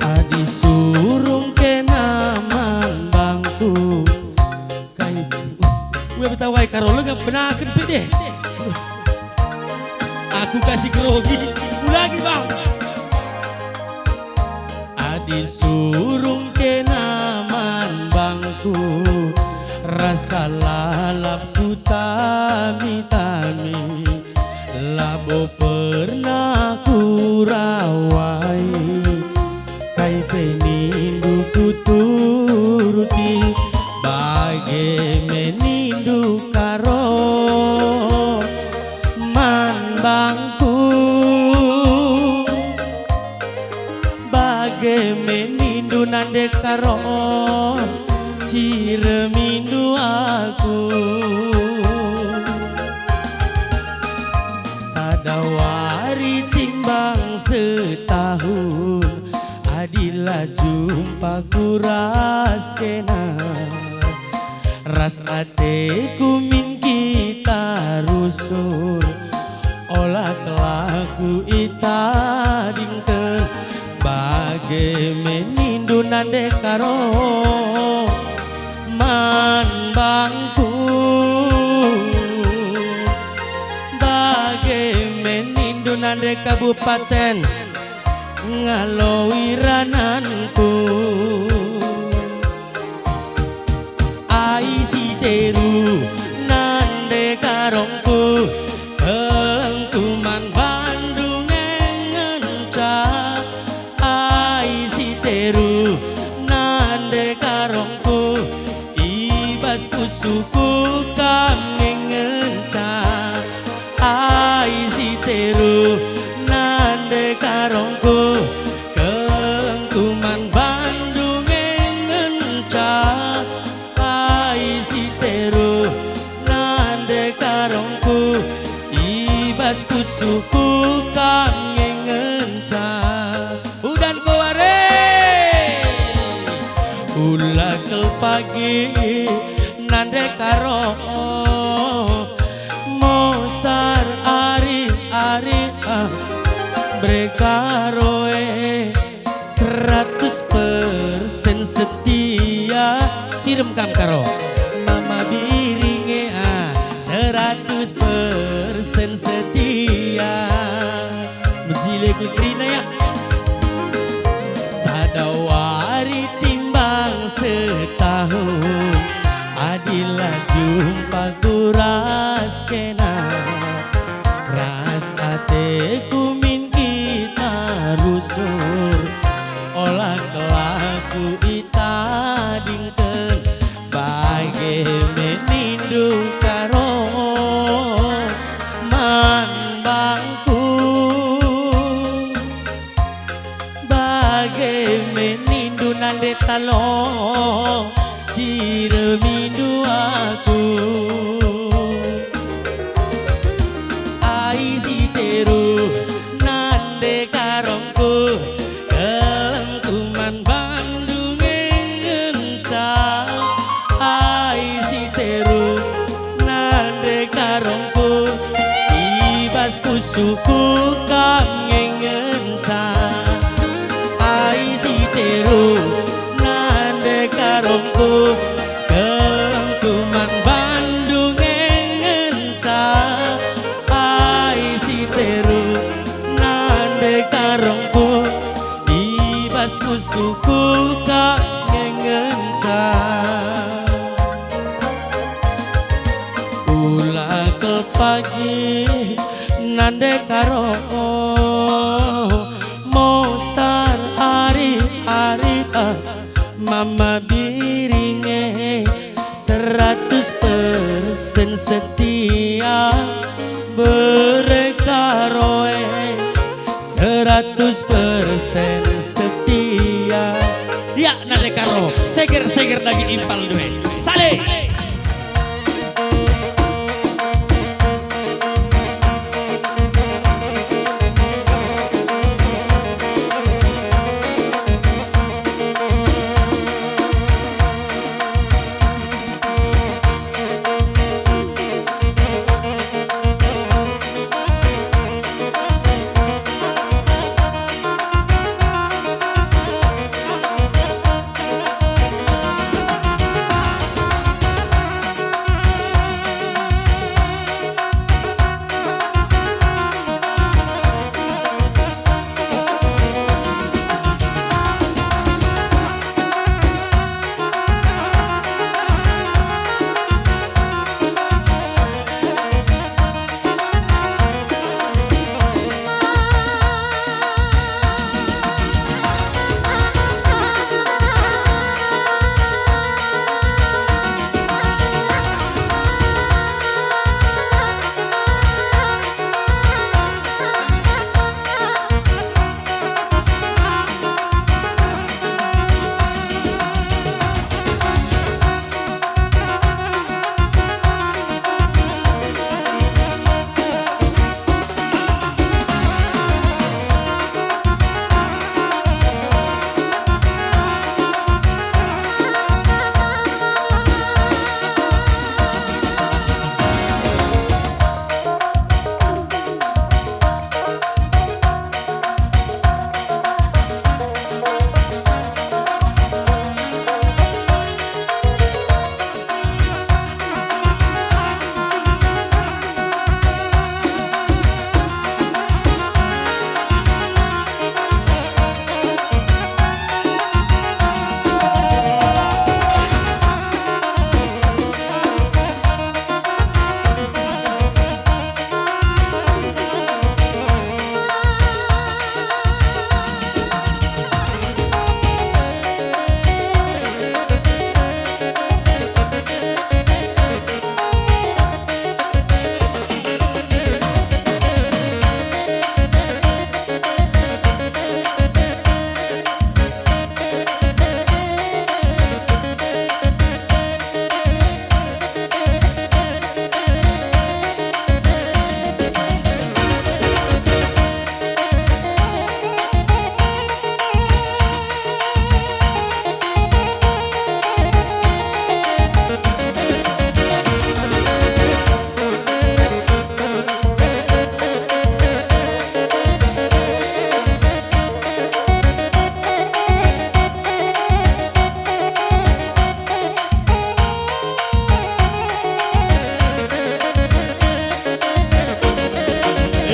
Adi surung kena man bangku. Kai, ue betawai karo lengap benaken pe deh. Aku kasih grogi, ulagi bang. Adi surung kena man bangku, rasa lalap kutami-tami. Labo pernah kurawai, kai pe nindu kuturuti, bage me nindu karo man bangku. Bage me nindu nande karo, ciremindu aku. Sada wari timbang setahun, adi la jumpa ku ras kena. Ras ateku min kita rusur, ola kelaku itadingken, bage me nindu nande karo man bangku. Bage me nindu nande kabupaten ngaloi rananku. Ai si teru nande karongku, kelengku man bandu nge ngenca. Ai si teru nande karongku, i bas pusuhku kam nge ngenca. Ai si teru nande karongku, kelengku man bandu nge ngenca. Ai si teru nande karongku, i bas pusuhku kam nge ngenca. Udan ko ware. Ula kal pagi nande karo, mosar ari-ari, ah, bre karo e seratus persen setia. Cirem kam karo. Mama Biring e, ah, seratus persen setia. Mejile kelekerina ya. Sada wari timbang setahun, adi la jumpa ku ras kena. Ras ateku min kita rusur, ola kelaku itadingken, bage me nindu karo man bangku. Bage me nindu nande talo, ciremindu aku. Ai si teru nande karongku, kelengku man bandu nge ngenca. Ai si teru nande karongku, Pusuhku kam nge ngenca. Ai si teru nande karongku, kelengku man bandu nge ngenca. Ai si teru nande karongku, i bas pusuhku kam nge ngenca. Ula kal pagi nande karo, mosar ari-ari, ah, mama biring e. Seratus persen setia bere karo e, seratus persen setia. Ya, nande karo, seger-seger dage impal due. Sale!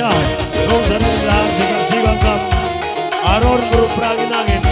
Ya, terus ada yang sigang-sigang kam. Aron berup perangin angin.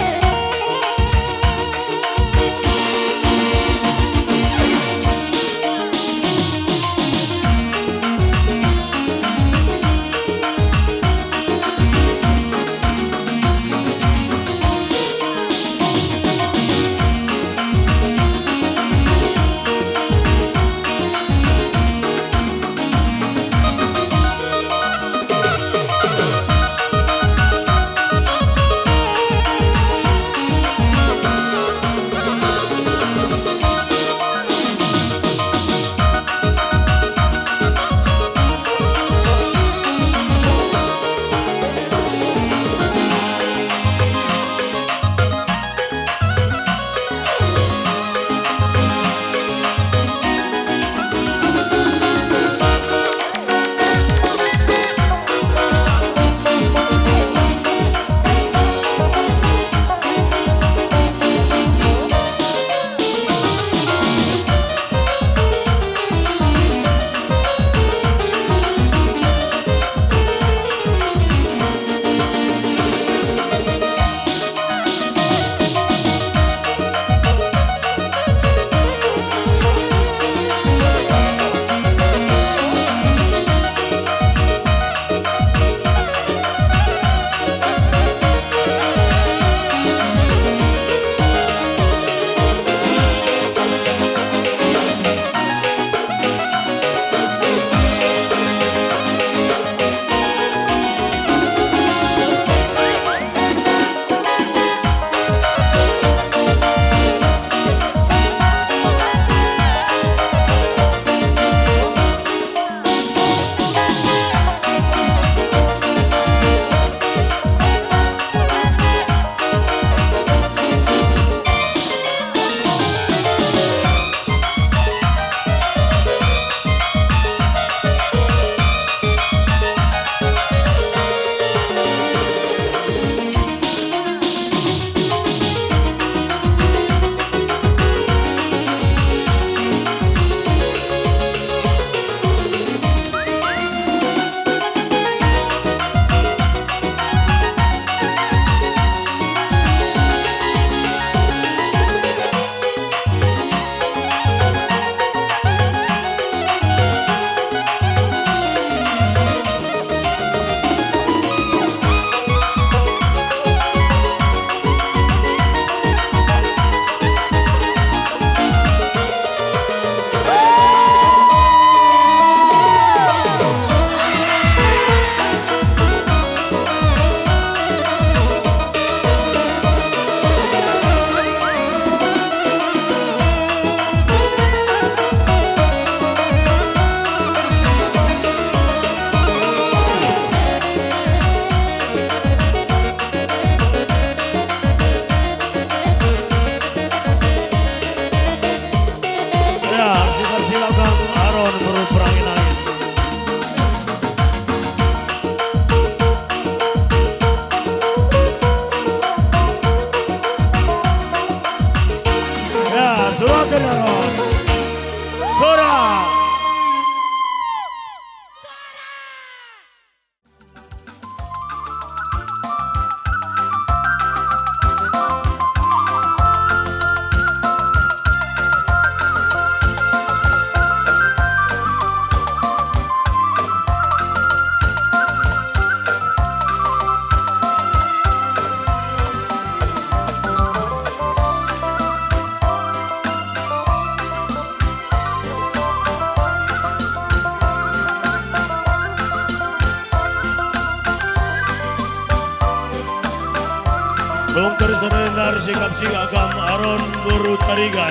Dungker sendenar sikap-sikap kam Aron Beru Tarigan.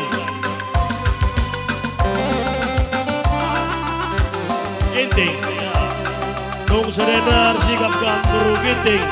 Ginting. Dungker sendenar sikap kam Beru Ginting.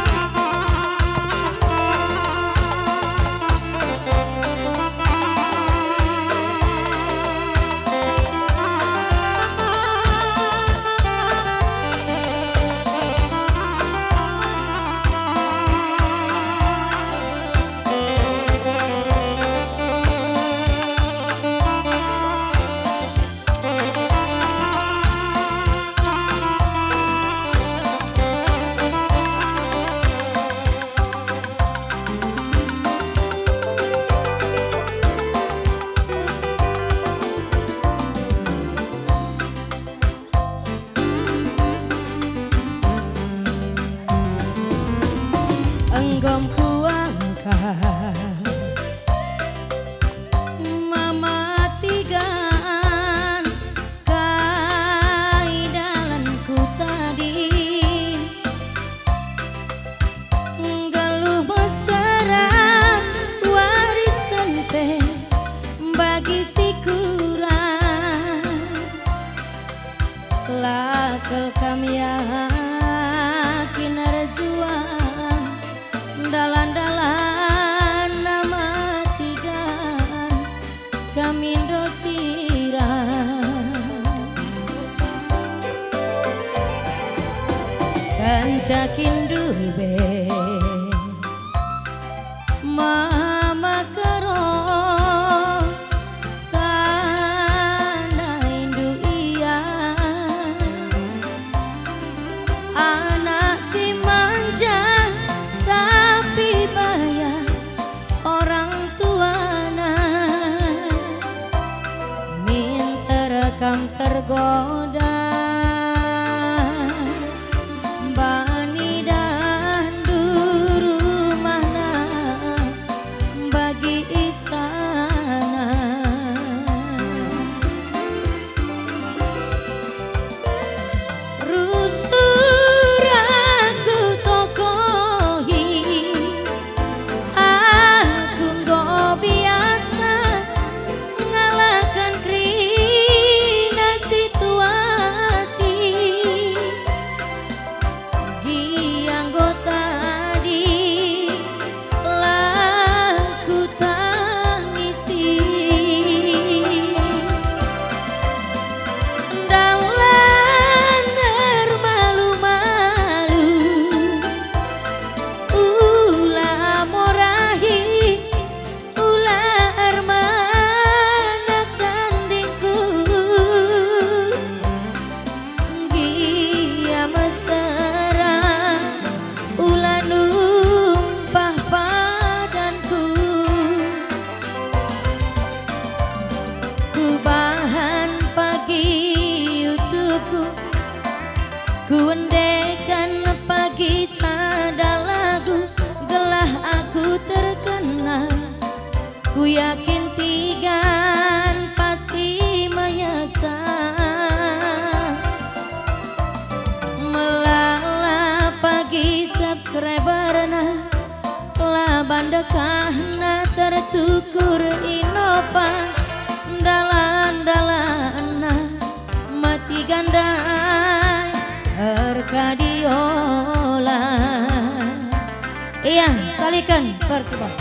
Enggo kuangkat mama tigan, kai dalanku tading. Nggeluh mesera warisen pe bagi si kurang. La kal kam yakin erjuang, dalan-dalan nama tigan kami ndo sirang. Kenca kin ndube mama kero, tandaindu ia. Anak si manja tapi baya orang tuana, minter kam tergoda. Bani dahndu rumahna bagi istana. Rusur aku tokohi, aku enggo biasa ngalahken kerina situasi. Gia anggota di la kutangisi. Dalan ermalu-malu, ula morahi, ula ermana tandingku. Gia mesera, ula numpah padanku. Kubahan pagi YouTubeku, kuendeken pagi sada lagu, gelah aku terkenal. Ku yakin tigan pasti menyesal. Melala pagi subscriberna, la ban dekahna tertukur Innova. Dalan-dalanna mati gandai erkadiola. Ia, saliken pertuban.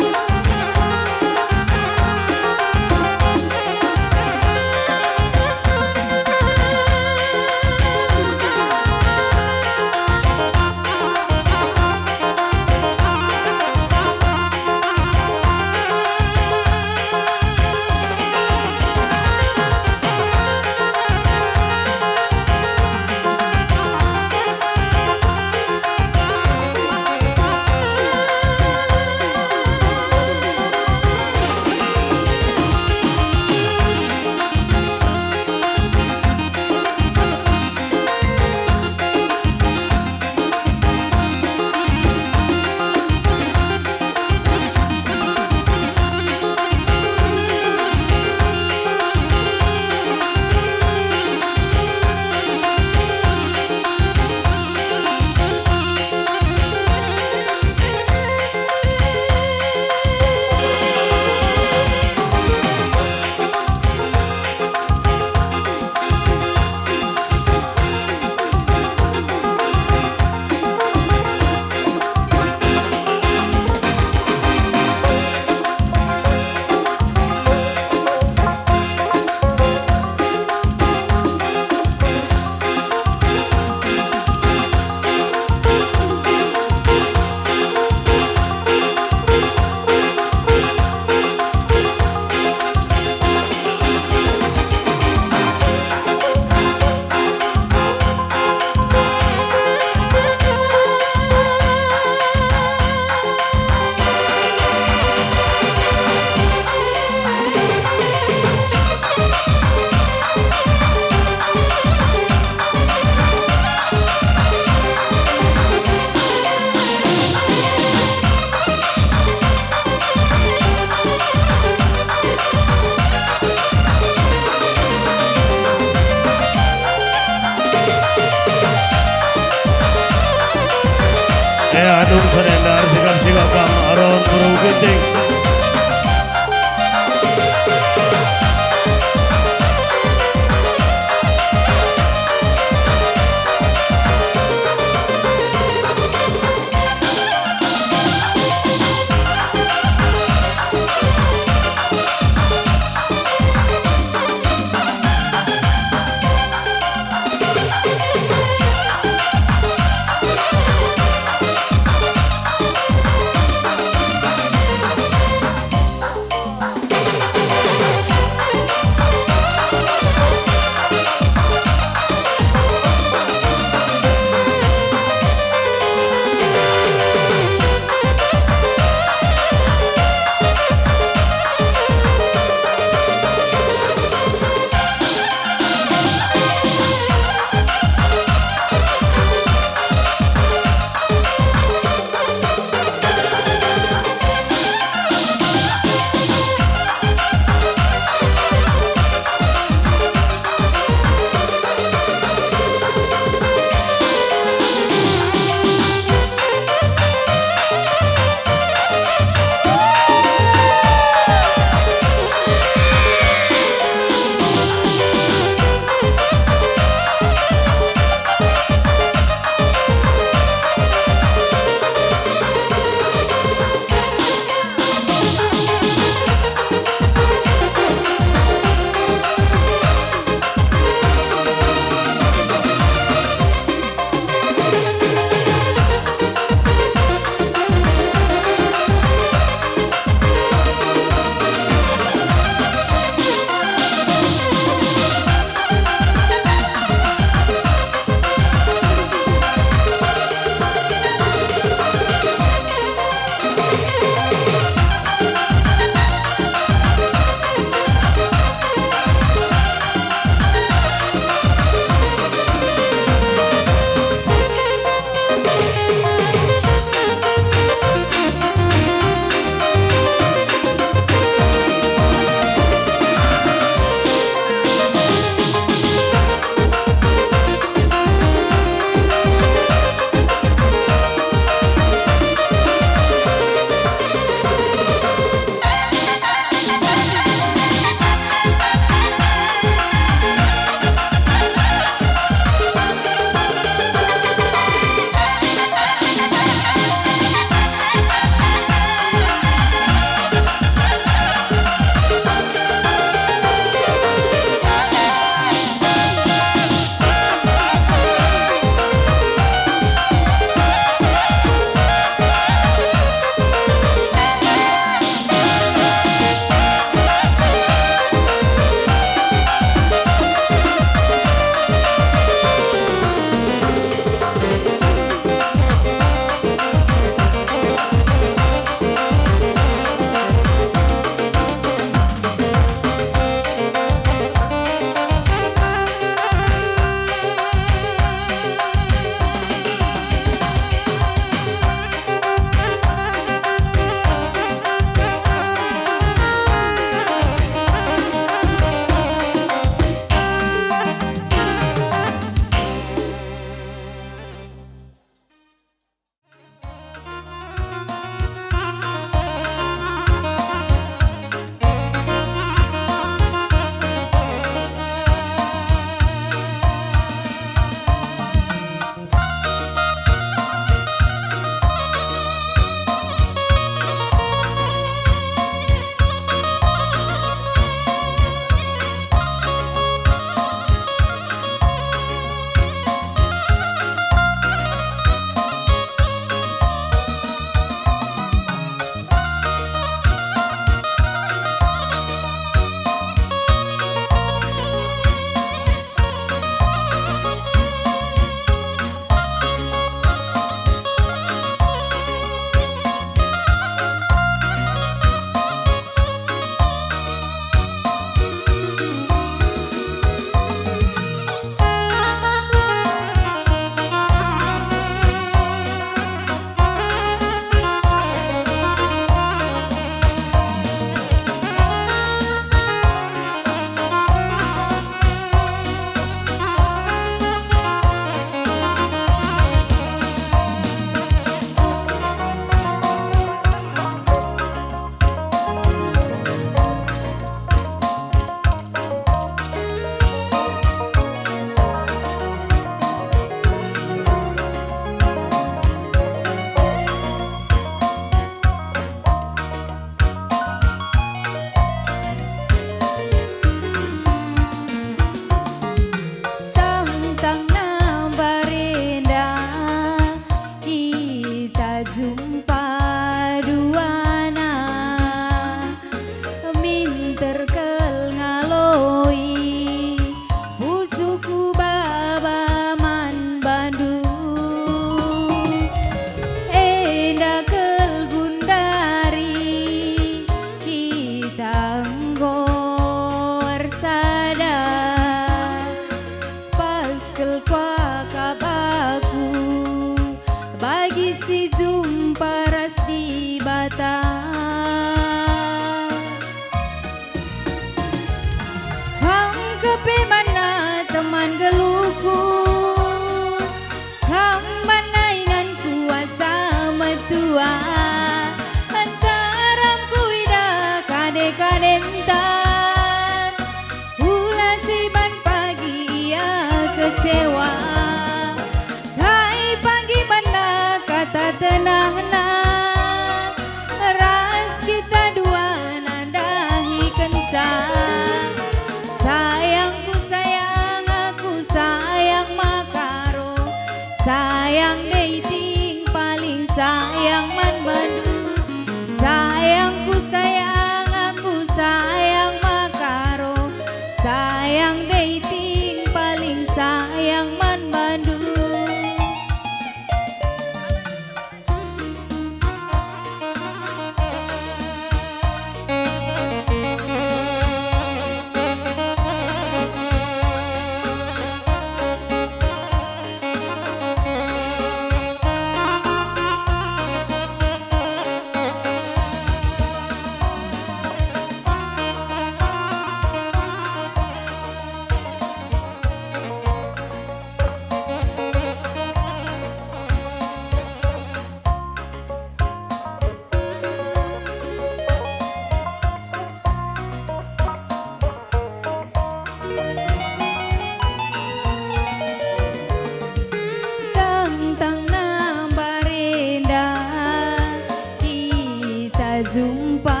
Jumpa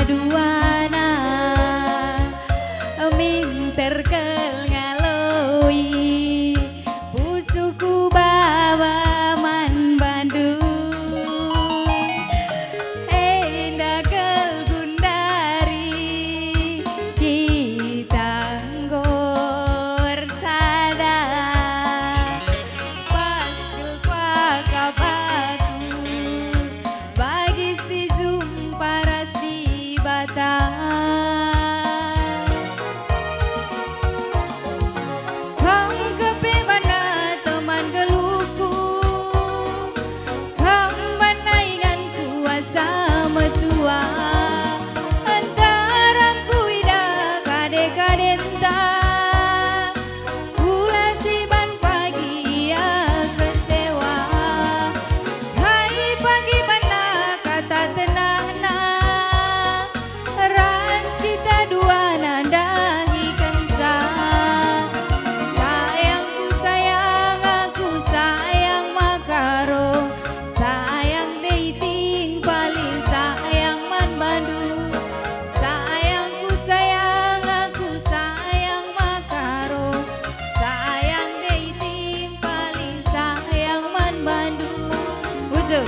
duana, minter kal ngaloi, pusuhku baba man bandu. Enda kal gundari kita enggo ersada. Pas kal pakap aku bagi si jumpa ras Dibata. Kam kepe bana teman geluhku, kam bana inganku asa metua. Ntah rang kuidah kade-kadenta. Kula si ban pagi ia kecewa. Kai pagi bana kata tenahna, ras kita duana ndahikenca. Sayangku sayang, aku sayang makaro. Sayang dating paling sayang man bandu. Sayangku sayang, aku sayang makaro. Sayang dating paling sayang man bandu. Bujur.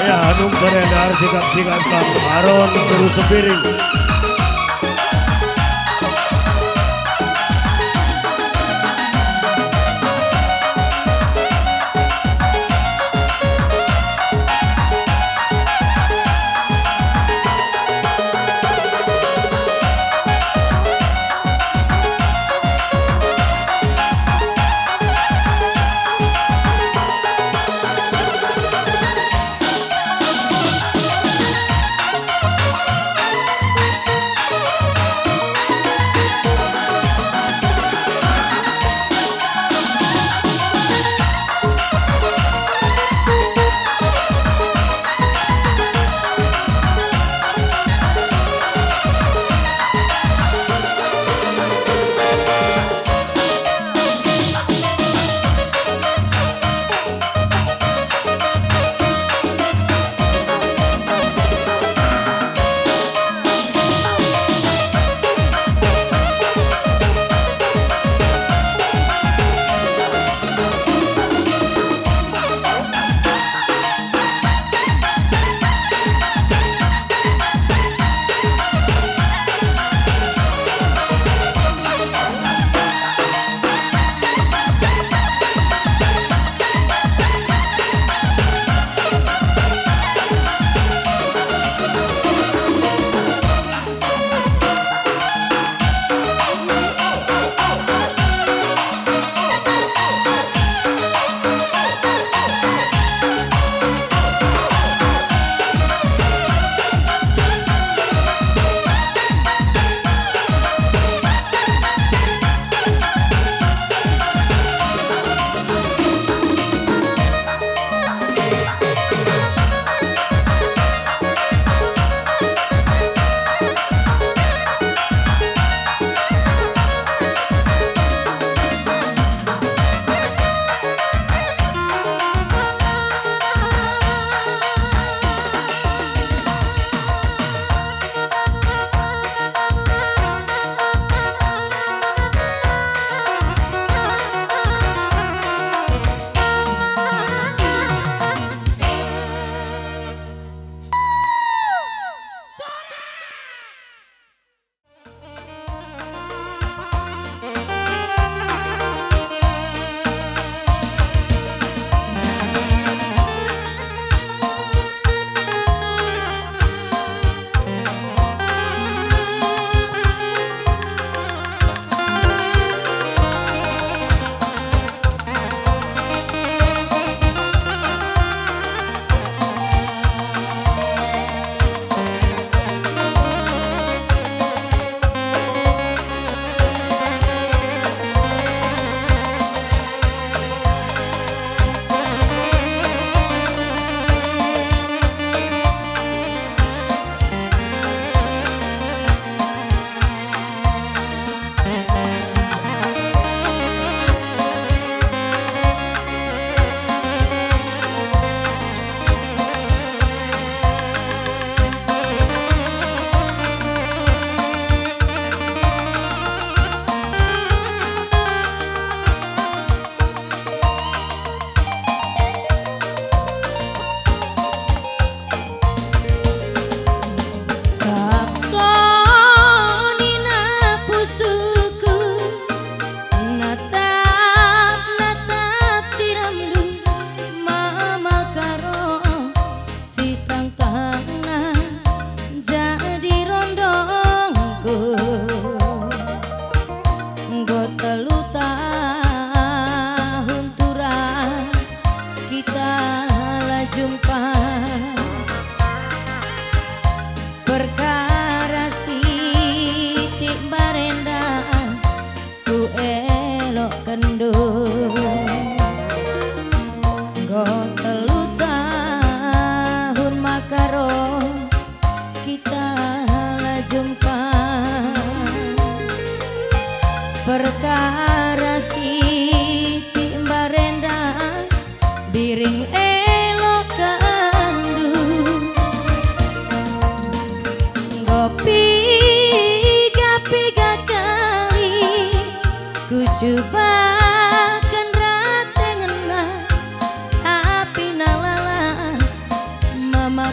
Ya, Hanum Surendar, sikap-sikap kam, Aron, terus sepiring.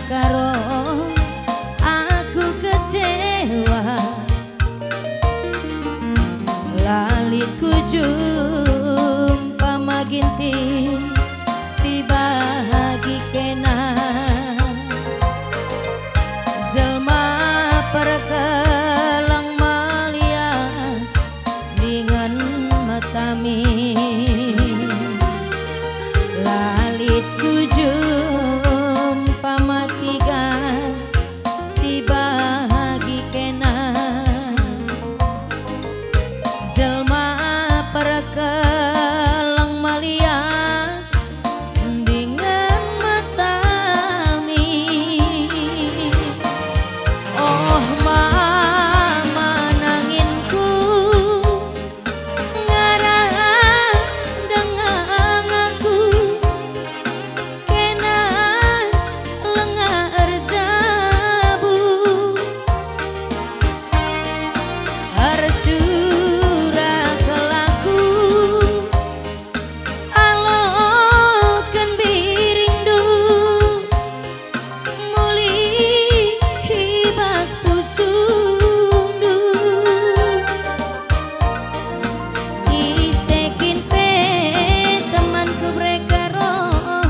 Karo aku kecewa, la lit kujumpa ma ginting si bahagi kena. Jelma perkelang malias dingen metami. La lit kujumpa ma tiga si bahagi kena. Jelma perkelang malias dingen metami. Oh, mama nanginku, ngarang denga aku, kena lenga erjabu, ersura kelaku. Aloken biringndu, mulih i bas pusuhndu. Ise kin pe temanku bereka roh,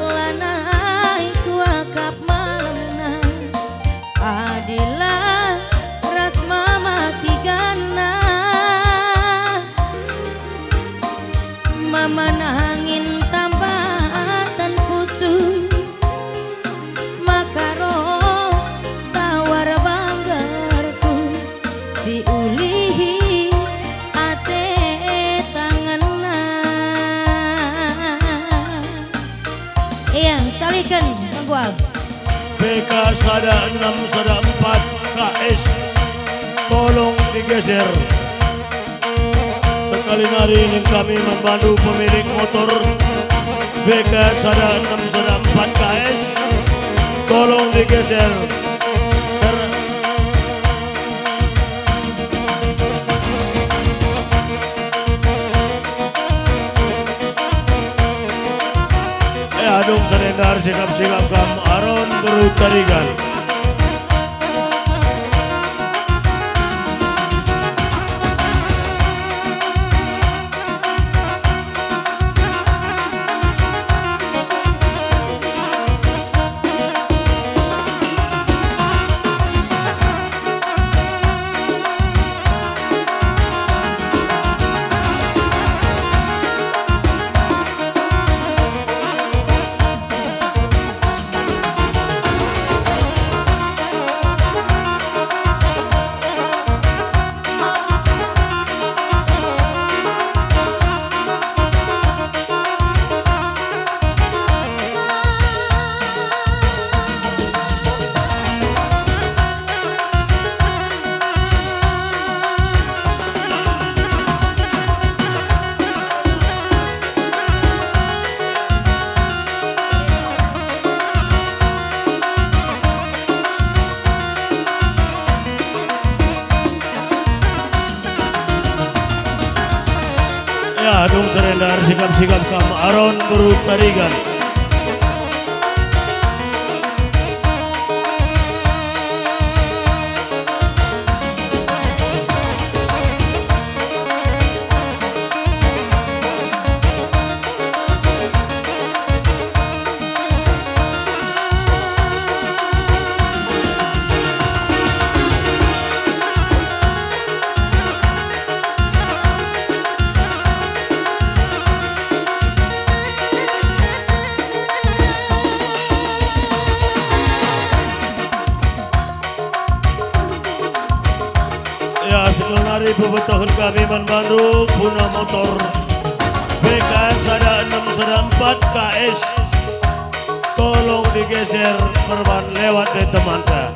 lanai kuakap malemna. Adila ras mama tigana, mama nangin tambatan pusuh, maka roh tawar banggerku si ulihi ate tangenna. Ia, saliken, Tenggual. B K sada enam sada empat K S, tolong digeser. Sekali nari ning kami man bandu pemilik motor B K sada enam sada empat K S, tolong digeser. Ter- Eh, adung selendar sikap-sikap kam Aron Beru Tarigan. Ya, adung selendar sikap-sikap kam Aron Beru Tarigan. Ya, sekelari pebetohen kami man bandu puna motor B K sada enam sada empat K S. Tolong digeser perban lewat deh temanta.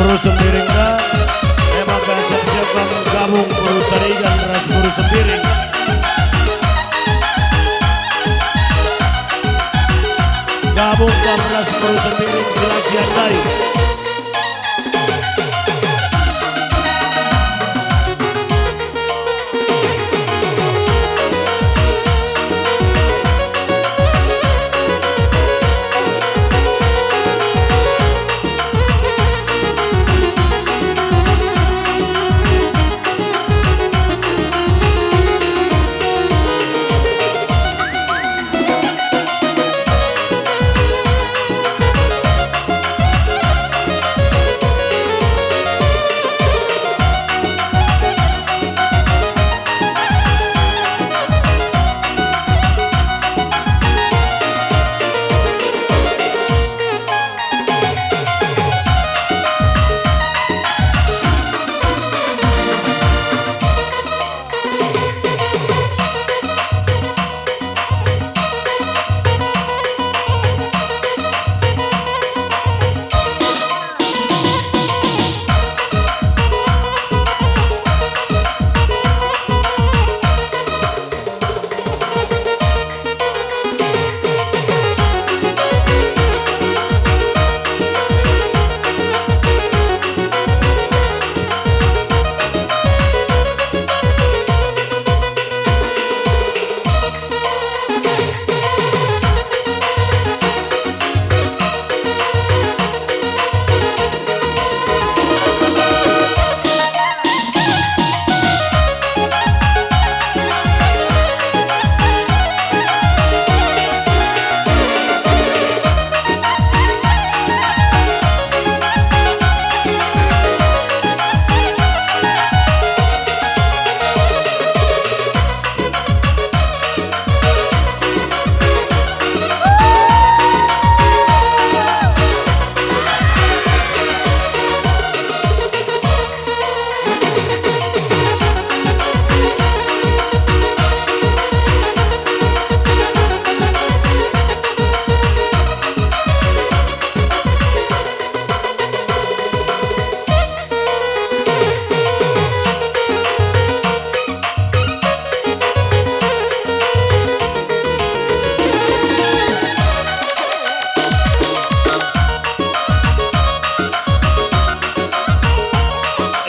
Beru Sembiring da, e maka siap-siap kam gabung Beru Tarigan ras Beru Sembiring. Gabung kam ras Beru Sembiring, sila siandai.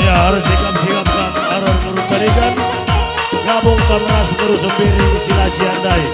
Ya, harus sikap-sikap kan, arah nurut tarikan. Gabung kam ras Beru Sembiring, sila siandai.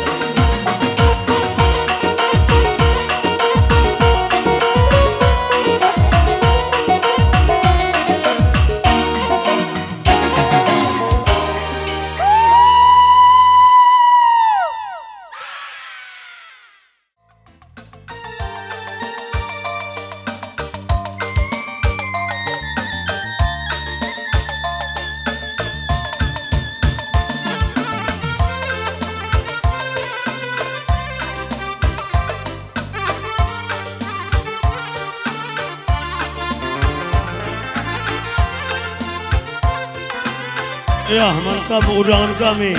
Ya, mangkam undangan kami.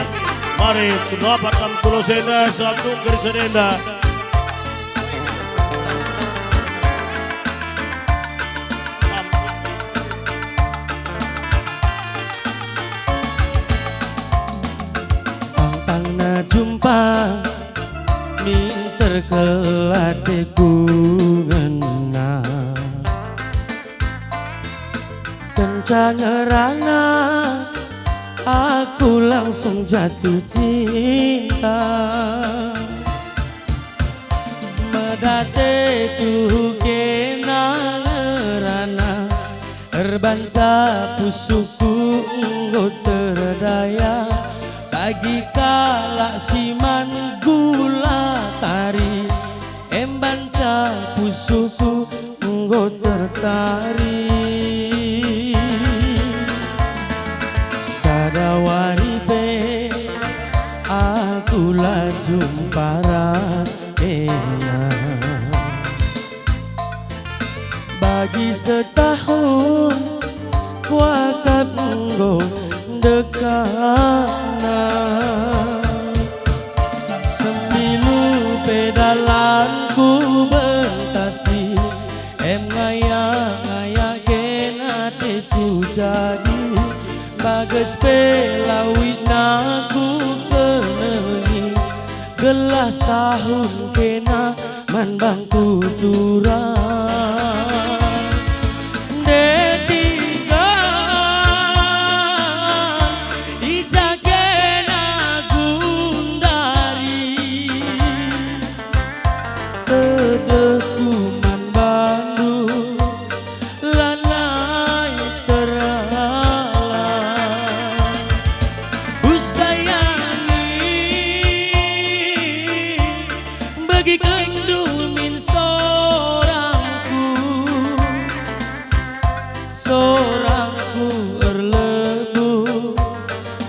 Mari, rapat kam ku lawes enda, satu keris enda. Tangtangna jumpa, minter kel ateku ngena. Kenca ngerana, aku langsung jatuh cinta. Medate tuhu kena ngerana, erbanca pusuhku enggo terdaya. Bagi kalak si man gula tari, embanca pusuhku enggo tertarik. Sada wari pe aku la jumpa ratena. Bagi setahun kuakap enggo dekahna. Sembilu pe dalanku bentasi, em ngaya-ngaya ke bages pe lawitna kukenengi, gelah sahun kena man bangku turang. Ndetika, i ja kena gundari, tedehku man bandu lanai terala. Kusayangi, begikenndu min sorangku, sorangku erlebuh,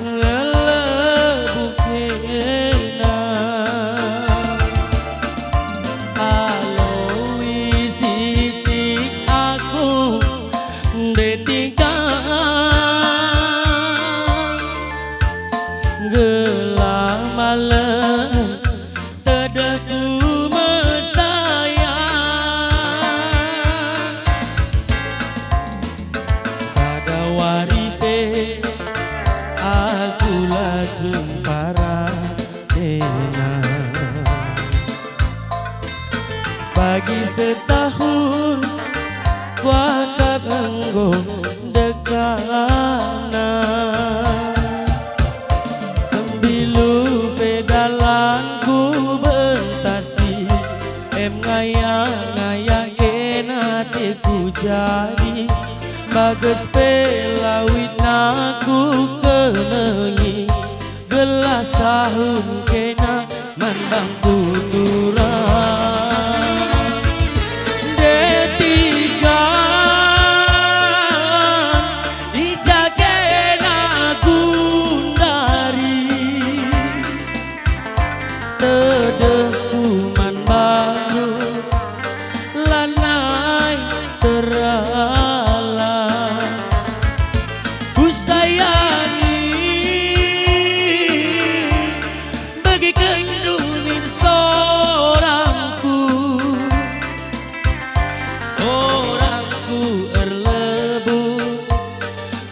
ngelebuh kena. Aloi sitik aku ndetika, gelah malem tedehku mesayang. Sada wari pe aku la jumpa ras kena. Bagi setahun kuakap enggo dekana. Sembilu pe dalanku bentasi, em ngaya-ngaya kena ateku jadi, bages pe lawitna kukenengi, gelah sahun kena man bangku turang. Ndetika, i ja kena gundari, tedehku man bandu lanai terala. Kusayangi, begikenndu min sorangku, sorangku erlebuh,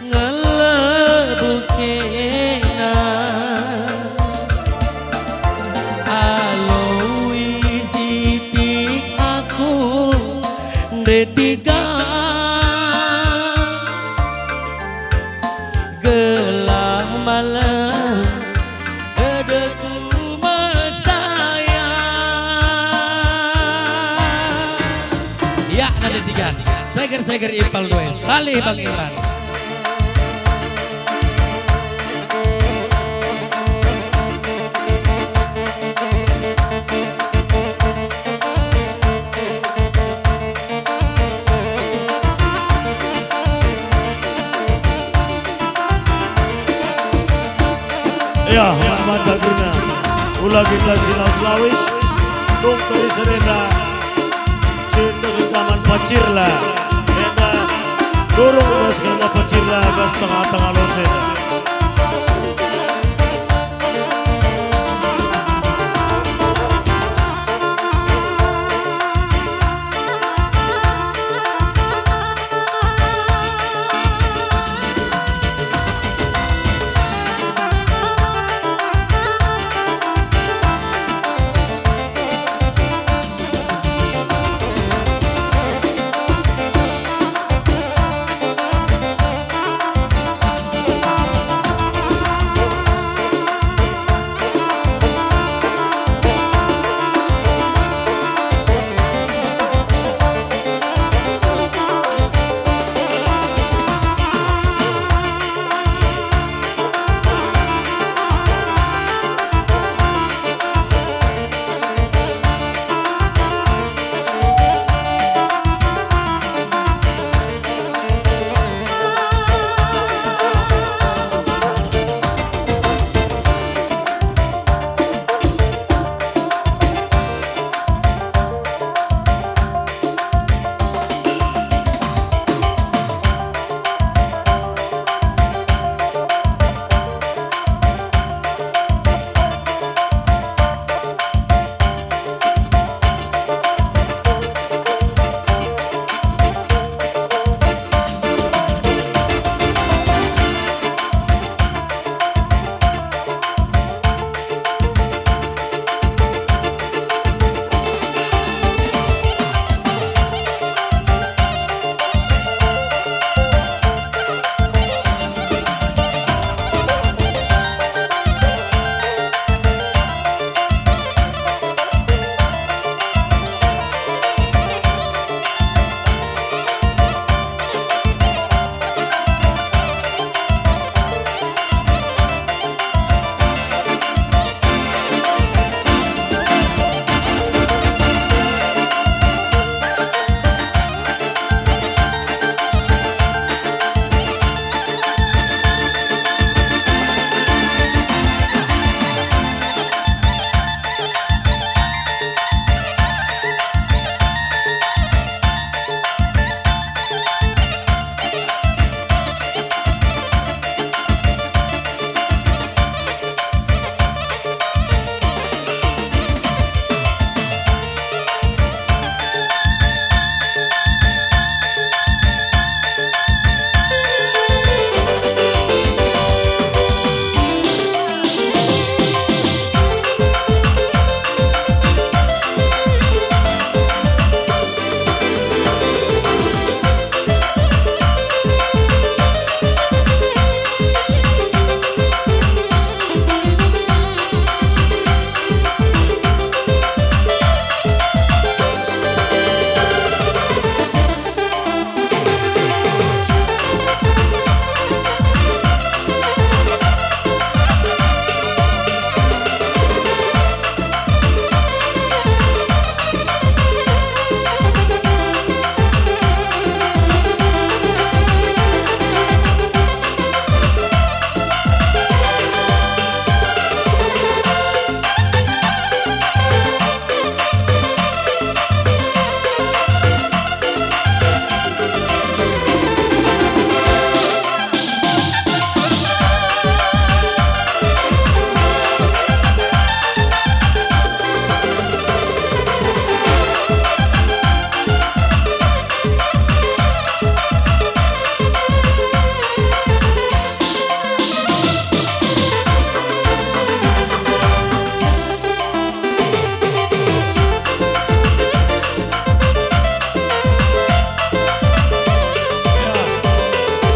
ngelebuh kena. Aloi sitik aku ndetika, gelah malem tedehku mesayang. Ya, nande tiga. Seger-seger ipal dua. Salih Bang Imran. Ya, mantap guna. Ula kita silas lawis, tung teri serenda, cinta taman pacirla. Enda, durung bas kena pacirla, bas tengah-tengah lose.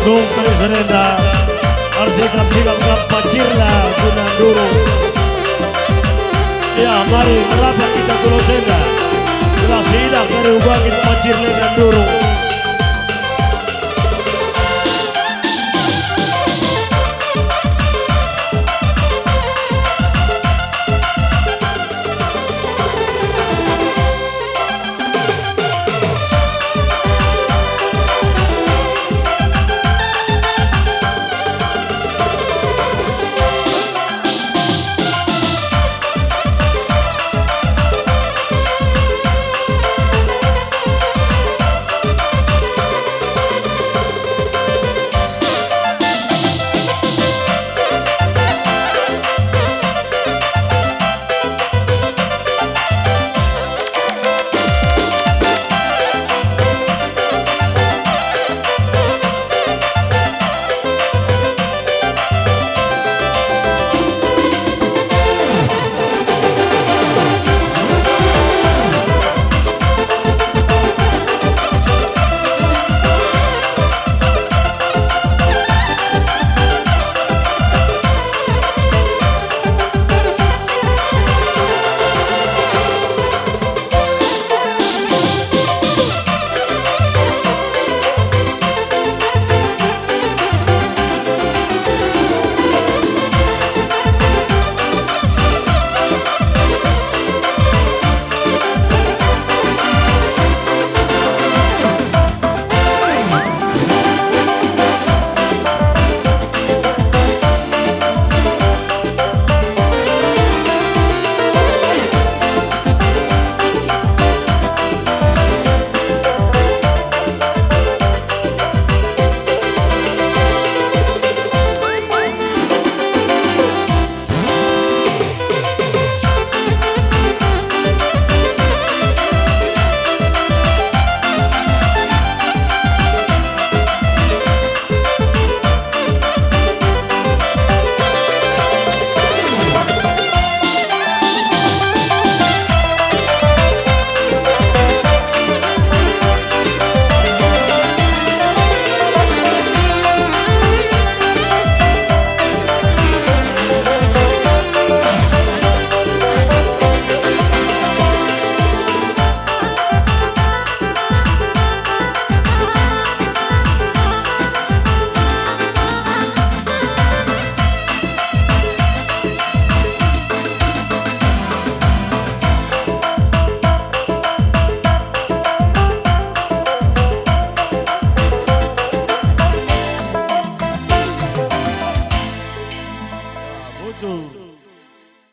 Tung kari serenda, ersikap-sikap kam pacirna guna ndurung. Ya, mari merapat kita ku lawes enda. Gelah siidah kari uga kin pacir lebe ndurung.